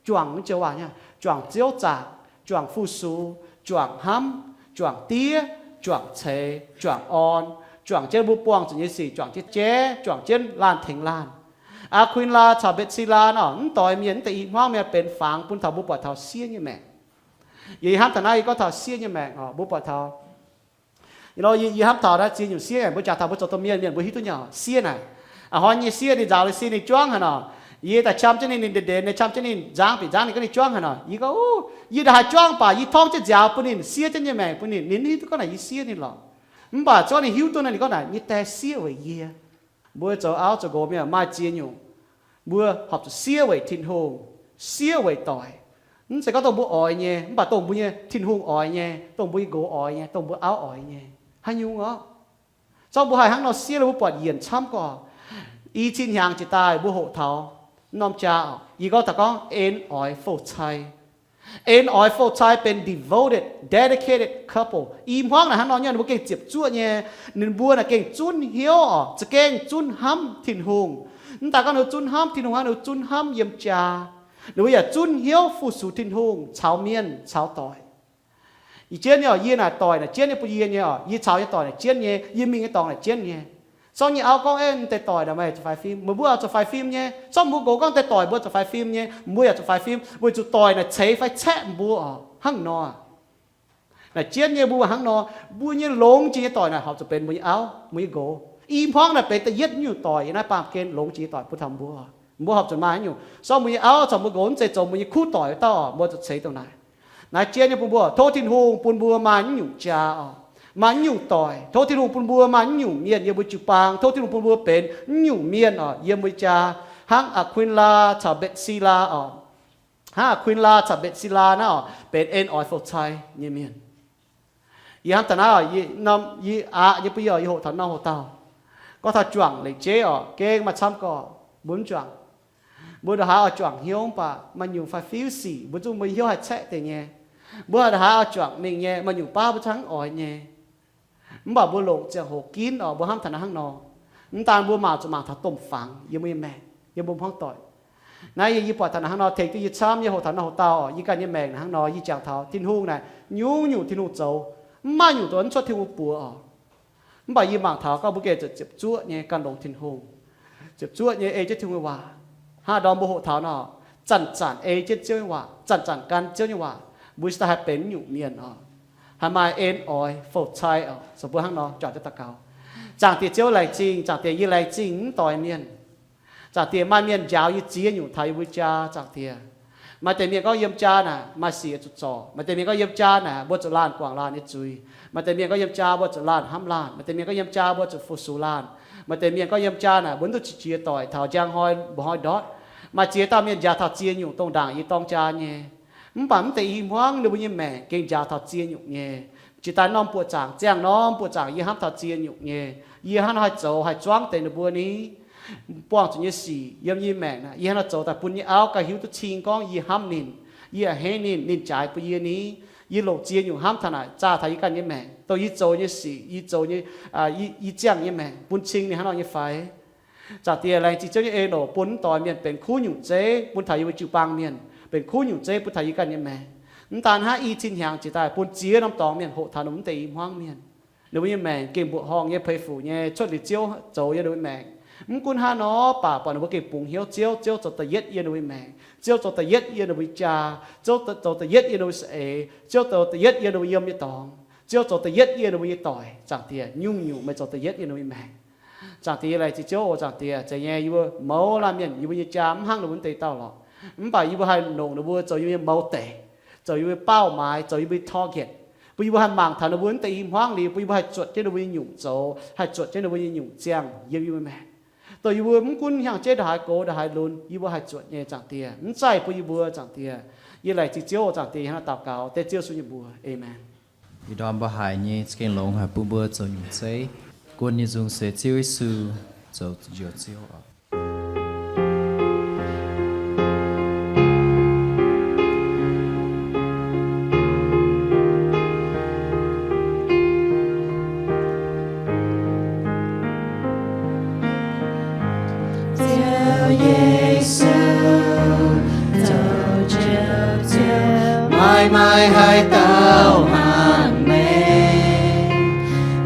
Juangc wuov joux waac nyei, juangc ziouv zaqc, juangc fu-sux, juangc hnamv, juangc diev, juangc ceix, juangc orn, juangc jienv mbuo buangh zuqc nyei sic, juangc jienv jaiv, juangc jienv laanh tengx laanh. Aa^kui^laa caux Mbetc^si^laa nor, mv doix mienh, mv deix i hmuangv mienh benx fangx bun taux mbuo buatc taux siev nyei maengc. Yie hnamv taux naaiv, yie gorngv taux siev nyei maengc oc, mbuo buatc taux Yie, yie hnamv taux naaiv ziex nyungc siev, mbuo jangx taux mbuo zoux domh mienh, mienh mbuo hiuv duqv nyei siev naaic. A'hnoi nyei siev ninh nzaaux liuz sin ninh juangv haaix nor. Yie daaih qam jienv ninh, ninh ndenx ndenx, ninh qam jienv ninh nzangv bieqc nzangv, ninh gorngv ninh juangv haaix nor. Yie gorngv, uv, yie ndaaih haih juangv baac yie torngv jienv nziaaux bun ninh, siev jienv nyei maengc bun ninh, ninh hiuv duqv gorngv naaic yie siev ninh lorqc. Mv baac zorqv ninh hiuv duqv naaic, ninh gorngv naaic nyei die siev weic yie. Mbuo zoux auv zoux nqox mienh maaih ziex nyungc. Mbuo horpc zuqc siev weic Tin-Hungh, siev weic doic. Mv zeiz gorngv dongh mbuo oix nyei, mv baac dongh mbuo nyei Tin-Hungh oix nyei, dongh mbuo nyei nqox oix nyei, dongh mbuo auv oix nyei. Haaix nyungc orqc? Zorqv mbuo haih hnangv nor siev, mbuo buatc yienc camv gorqv. I cin hnyangx jiex daaih mbuo hoqc taux norm jaa oc, yie gorngv taux gorngv en oix fouv-cai. En oix fou-cai benx devoted, dedicated couple. I hmuangv naaic hnangv nor nyei, ninh mbuo gengh ziepc zuoqv nyei. Ninh mbuo naaic gengh zunv hnyouv oc, za'gengh zunv hnamv Tin-Hungh. Mv daaih gorngv ninh mbuo zunv hnamv Tin-Hungh hnangv, ninh mbuo zunv hnamv yiem jaa. Ninh mbuo yaac zunv hnyouv fu-sux Tin-Hungh caux mienh caux doic. Ih jienv nyei oc, yie naaic doic naaic jienv nyei bun yie nyei oc, yie caux nyei doic naaic jienv nyei, yie mingh nyei dorngx naaic jienv nyei. Sorng nyei auv gorngv, Aeqv, deix doic naaic meih zuqc faix fim, meih mbuo oix zuqc faix fim nyei. Sorng mbuo gox gorngv deix doic mbuo zuqc faix fim nyei, mbuo yaac zuqc faix fim, weic zuqc doic naaic ceix fai caeqv mbuo oc, hnangv nor. Naaic jienv nyei mbuo hnangv nor, mbuo nyei longx jiex nyei doic naaic horpc zuqc benx mbuo nyei auv, mbuo nyei gox. I hmuangv naaic benx da'yietv nyungc doic yiem naaiv baamh gen longx jiex nyei doic bun taux mbuo. Mbuo horpc zuqc maaih nyungc, sorng mbuo nyei auv caux mbuo gox mv zeiz zoux mbuo nyei kuv doic wuov dauh oc, mbuo zuqc ceix dongh naaic. Naaiv jienv nyei bun mbuo, tov Tin-Hungh bun mbuo maaih nyungc jaa oc, maaih nyungc doic. Tov Tin-Hungh bun mbuo maaih nyungc mienh yiem mbuo jiu-baang. Tov Tin-Hungh bun mbuo benx nyungc mienh oc, yiem mbuo jaa, hnangv Aqquinlaa caux Mbetc^si^laa oc. Hnangv Aqquinlaa caux Mbetc^si^laa naaiv oc, benx en oix fou-cai nyei mienh. Yie hnamv taux naaiv oc, yie aqc nyei bun yie oc, yie hoqc taux norm hoc-dauh. Gorngv taux juangc lengc jeiv oc, gengh maaih camv gorqv mbuo mv juangc. Mbuo ndongc haaix oix juangc hnyouv mv baac maaih nyungc fai fiuv sic mbuo zungv mbuo hnyouv haih caeqv deix nyei. Mbuo ndongc haaix oix juangc mingh nyei, maaih nyungc baav mbuo zungv oix nyei. Mv baac mbuo longc ziangh hoc ginv oc, mbuo hnamv taux naaiv hnangv nor. Mv daan mbuo mangc zuqc mangc taux domh fangx yiem mbuo nyei maengc, yiem mbuo hmuangv doic. Naaiv yie, yie buatc taux naaiv hnangv nor tengx duqv yie camv, yie hoqc taux norm hoc-dauh oc, yie ganh nyei maengc hnangv nor, yie jangx taux Tin-Hungh naaic nyungc-nyungc Tin-Hungh zoux, mv maaih nyungc dongh mv cuotv Tin-Hungh buoz oc. Mv baac yie mangc taux gorngv mbuo gengh ziepc zuoqv nyei gan longx Tin-Hungh, ziepc zuoqv nyei ei jienv Tin-Hungh nyei waac. Hnangv ndorm mbuo hoqc taux nor, zanc-zanc ei jienv Ziouv nyei waac, zanc-zanc gan Ziouv nyei waac, mbuo cingx daaih haih benx nyungc mienh oc, haih maaih en oix fou-cai oc. Zoux mbuo hnangv nor juangc jienv daux gaux. Zaangc Diex Ziouv, laengz zingh. Zaangc Diex, yie laengz zingh mv doix mienh. Zaangc Diex, maaih mienh njaaux yie ziex nyungc taux yie mbuo jaa. Zaangc Diex, maaih deix mienh gorngv yiem jaa naaic maaih sic zuqc zorc. Maaih deix mienh gorngv yiem jaa naaic mbuo zuqc laanh guangc laanh nyei zuiz. Maaih deix mienh gorngv yiem jaa mbuo zuqc laanh hnamv laanh. Maaih deix mienh gorngv yiem jaa mbuo zuqc fu-sux laanh. Maaih deix mienh gorngv yiem jaa naaic mbuo mv duqv qiex jiez doic taux njang hnoi mba'hnoi ndortv. Maaih ziex dauh mienh njaaux taux ziex nyungc dongh ndaangc yie dorng jaa nyei. Mv baac mv deix i hmuangv ninh mbuo nyei maengc gengh njaaux taux ziex nyungc nyei. Jiex daaih norm buoqc zaangc, ziangh norm buoqc zaangc yie hnamv taux ziex nyungc nyei. Yie hnangv haaix nor haih zoux haih zuangv deix ninh mbuo ni? Buangh zuqc nyei sic yiem yie maengc naaic, yie hnangv haaix nor zoux daaih bun yie auv ganh hiuv duqv cing gorngv yie hnamv ninh, yie a'hneiv ninh, ninh jaaix bun yie ni? Yie longc ziex nyungc hnamv taux naaic zaah taux yie ganh nyei maengc, dongh yie zoux nyei sic, yie zoux nyei, yie ziangh nyei maengc bun cing ninh hnangv nor nyei fai? Zaangc Diex, laengz zingh Ziouv nyei en-oc, bun mv doix mienh benx kuv nyungc zeiv bun taux yie mbuo jiu-baang mienh, benx kuv nyungc zeiv bun taux yie ganh nyei maengc. Mv daan hnangv, i cin hnyangx jiex daaih bun ziex norm dorngx mienh hoqc taux ninh mbuo mv deix i hmuangv mienh. Ninh mbuo nyei maengc gengh mbuoqc horngh nyei, peix fuc nyei, cuotv liuz Ziouv zoux yiem ninh mbuo maengc. Mv gunv hnangv nor baac buatc ninh mbuo gengh bungx hnyouv Ziouv, Ziouv zoux da'yietv yiem ninh mbuo maengc, Ziouv zoux da'yietv yiem ninh mbuo jaa, Ziouv zoux da'yietv yiem ninh mbuo saeng-eix, Ziouv zoux da'yietv yiem ninh mbuo yiem nyei dorngx, Ziouv zoux da'yietv yiem ninh mbuo nyei doic. Zaangc Diex, nyungc-nyungc meih zoux da'yietv yiem ninh mbuo nyei maengc. Zaangc Diex, laengz zingh Ziouv oc. Zaangc Diex, zeiz nyei yie mbuo mouz laanh mienh, yie mbuo nyei jaa mv hnangv ninh mbuo wuov deix dauh lorqc. Mv baac yie mbuo haih longc ninh mbuo zoux yie mbuo nyei mouz deic, zoux yie mbuo nyei baauh maaiz, zoux yie mbuo nyei target, bun yie mbuo haih mangc taux ninh mbuo wuov deix i hmuangv liuz, bun yie mbuo haih zuotc jienv ninh mbuo nyei nyungc zoux, haih zuotc jienv ninh mbuo nyei nyungc ziangh yiem yie mbuo maengc. Dongh yie mbuo mv gunv hnyangx-jeiv ndongc haaix gox ndongc haaix lunx, yie mbuo haih zuotc nyei, Zaangc Diex. Mv zaih bun yie mbuo, Zaangc Diex. Yie laengz zingh Ziouv oc. Zaangc Diex, hnangv naaiv daux gaux dengv Ziouv Yesu nyei mbuox, aamen. Ih ndorm mbuo haiz nyei za'gengh longx haic bun mbuo zoux nyungc zeiv. Gunv nyei nzung se Ziouv Yesu zoux njoux Ziouv oc. Ziouv Yesu, zoux njoux Ziouv, maaih maaih haaix dauh hmangx meih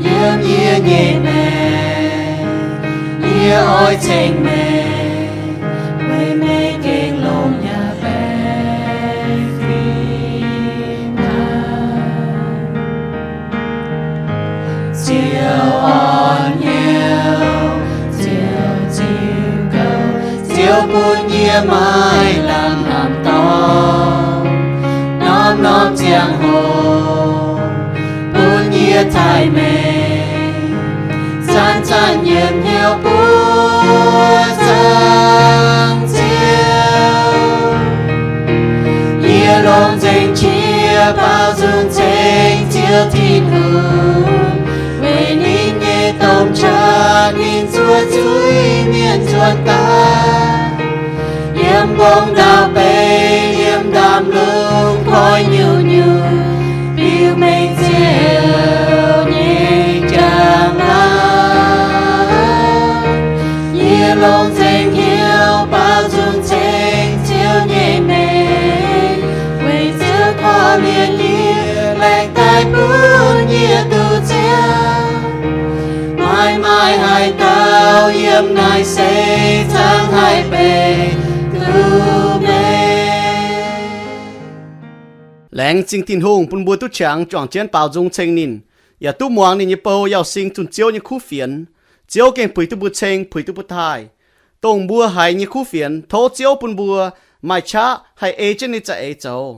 yiem yie nyei maengc, yie oix ceng meih, weic meih gengh longc yaac baengh fim hnangv. Ziouv orn hnyouv, Ziouv ziux gouv, Ziouv bun yie maaih lamh hnamv dorngx, norm-norm ziangh hoc bun yie taaih meih, zanc-zanc yiem hnyouv buov Zaangc Ziouv. Yie longc nzengc qiex baaux nzung ceng Ziouv Tin-Hungh, weic ninh nyei domh qaqv ninh zuov zuiz mienh nzuonx daaih, yiem Dongh ndau-beih yiem ndaamv-lungh koi nyungc-nyungc, biux mengh Ziouv nyei njang-laangc. Yie longc nzengc hnyouv baaux nzung ceng Ziouv nyei mengh, weic Ziouv korv-lienh yie, laengz daaih bun yie duqv Ziouv. Maaih maaih haaix dauh yiem naaiv seix zaangc haih benx duqv meih. Laengz zingh Tin-Hungh bun mbuo duqv qangx juangc jienv baaux nzung ceng ninh, yaac duqv muangx ninh nyei bou Yauz Sing zunh Ziouv nyei kuv fienx. Ziouv gengh puix duqv mbuo ceng, puix duqv mbuo taaih. Dongh mbuo haiz nyei kuv fienx, tov Ziouv bun mbuo maaih qaqv haih ei jienv ninh za'eix zoux.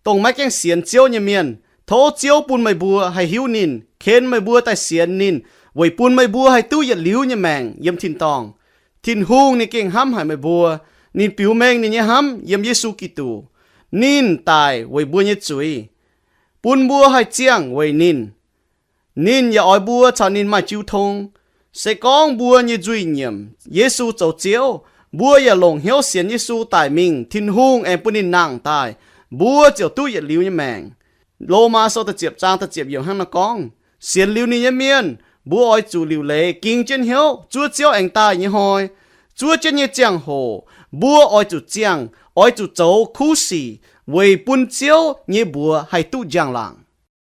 Dongh maiv gaengh sienx Ziouv nyei mienh, tov Ziouv bun meih mbuo haih hiuv ninh, ken meih mbuo daaih sienx ninh, weic bun meih mbuo haih duqv yietc liuz nyei maengc yiem tin-dorngh. Tin-Hungh ninh gengh hnamv haic meih mbuo. Ninh biux mengh ninh nyei hnamv yiem Yesu Giduc. Ninh daic weic mbuo nyei zuiz, bun mbuo haih ziangh weic ninh. Ninh yaac oix mbuo caux ninh maaih jiu tong. Se gorngv mbuo nyei nzuih nyiemc Yesu zoux Ziouv, mbuo yaac longc hnyouv sienx Yesu daic mingh, Tin-Hungh aengx bun ninh nangh daaih, mbuo ziouc duqv yietc liuz nyei maengc. Lomaa Sou da'ziepc zaang da'ziepc yiemc hnangv naaiv gorngv, sienx liuz ninh nyei mienh, mbuo oix zuqc liuc leiz ging jienv hnyouv zuov Ziouv aengx daaih nyei hnoi. Zuov jienv nyei ziangh hoc mbuo oix zuqc ziangh, oix zuqc zoux kuv sic weic bun Ziouv nyei mbuox haih duqv njang-laangc.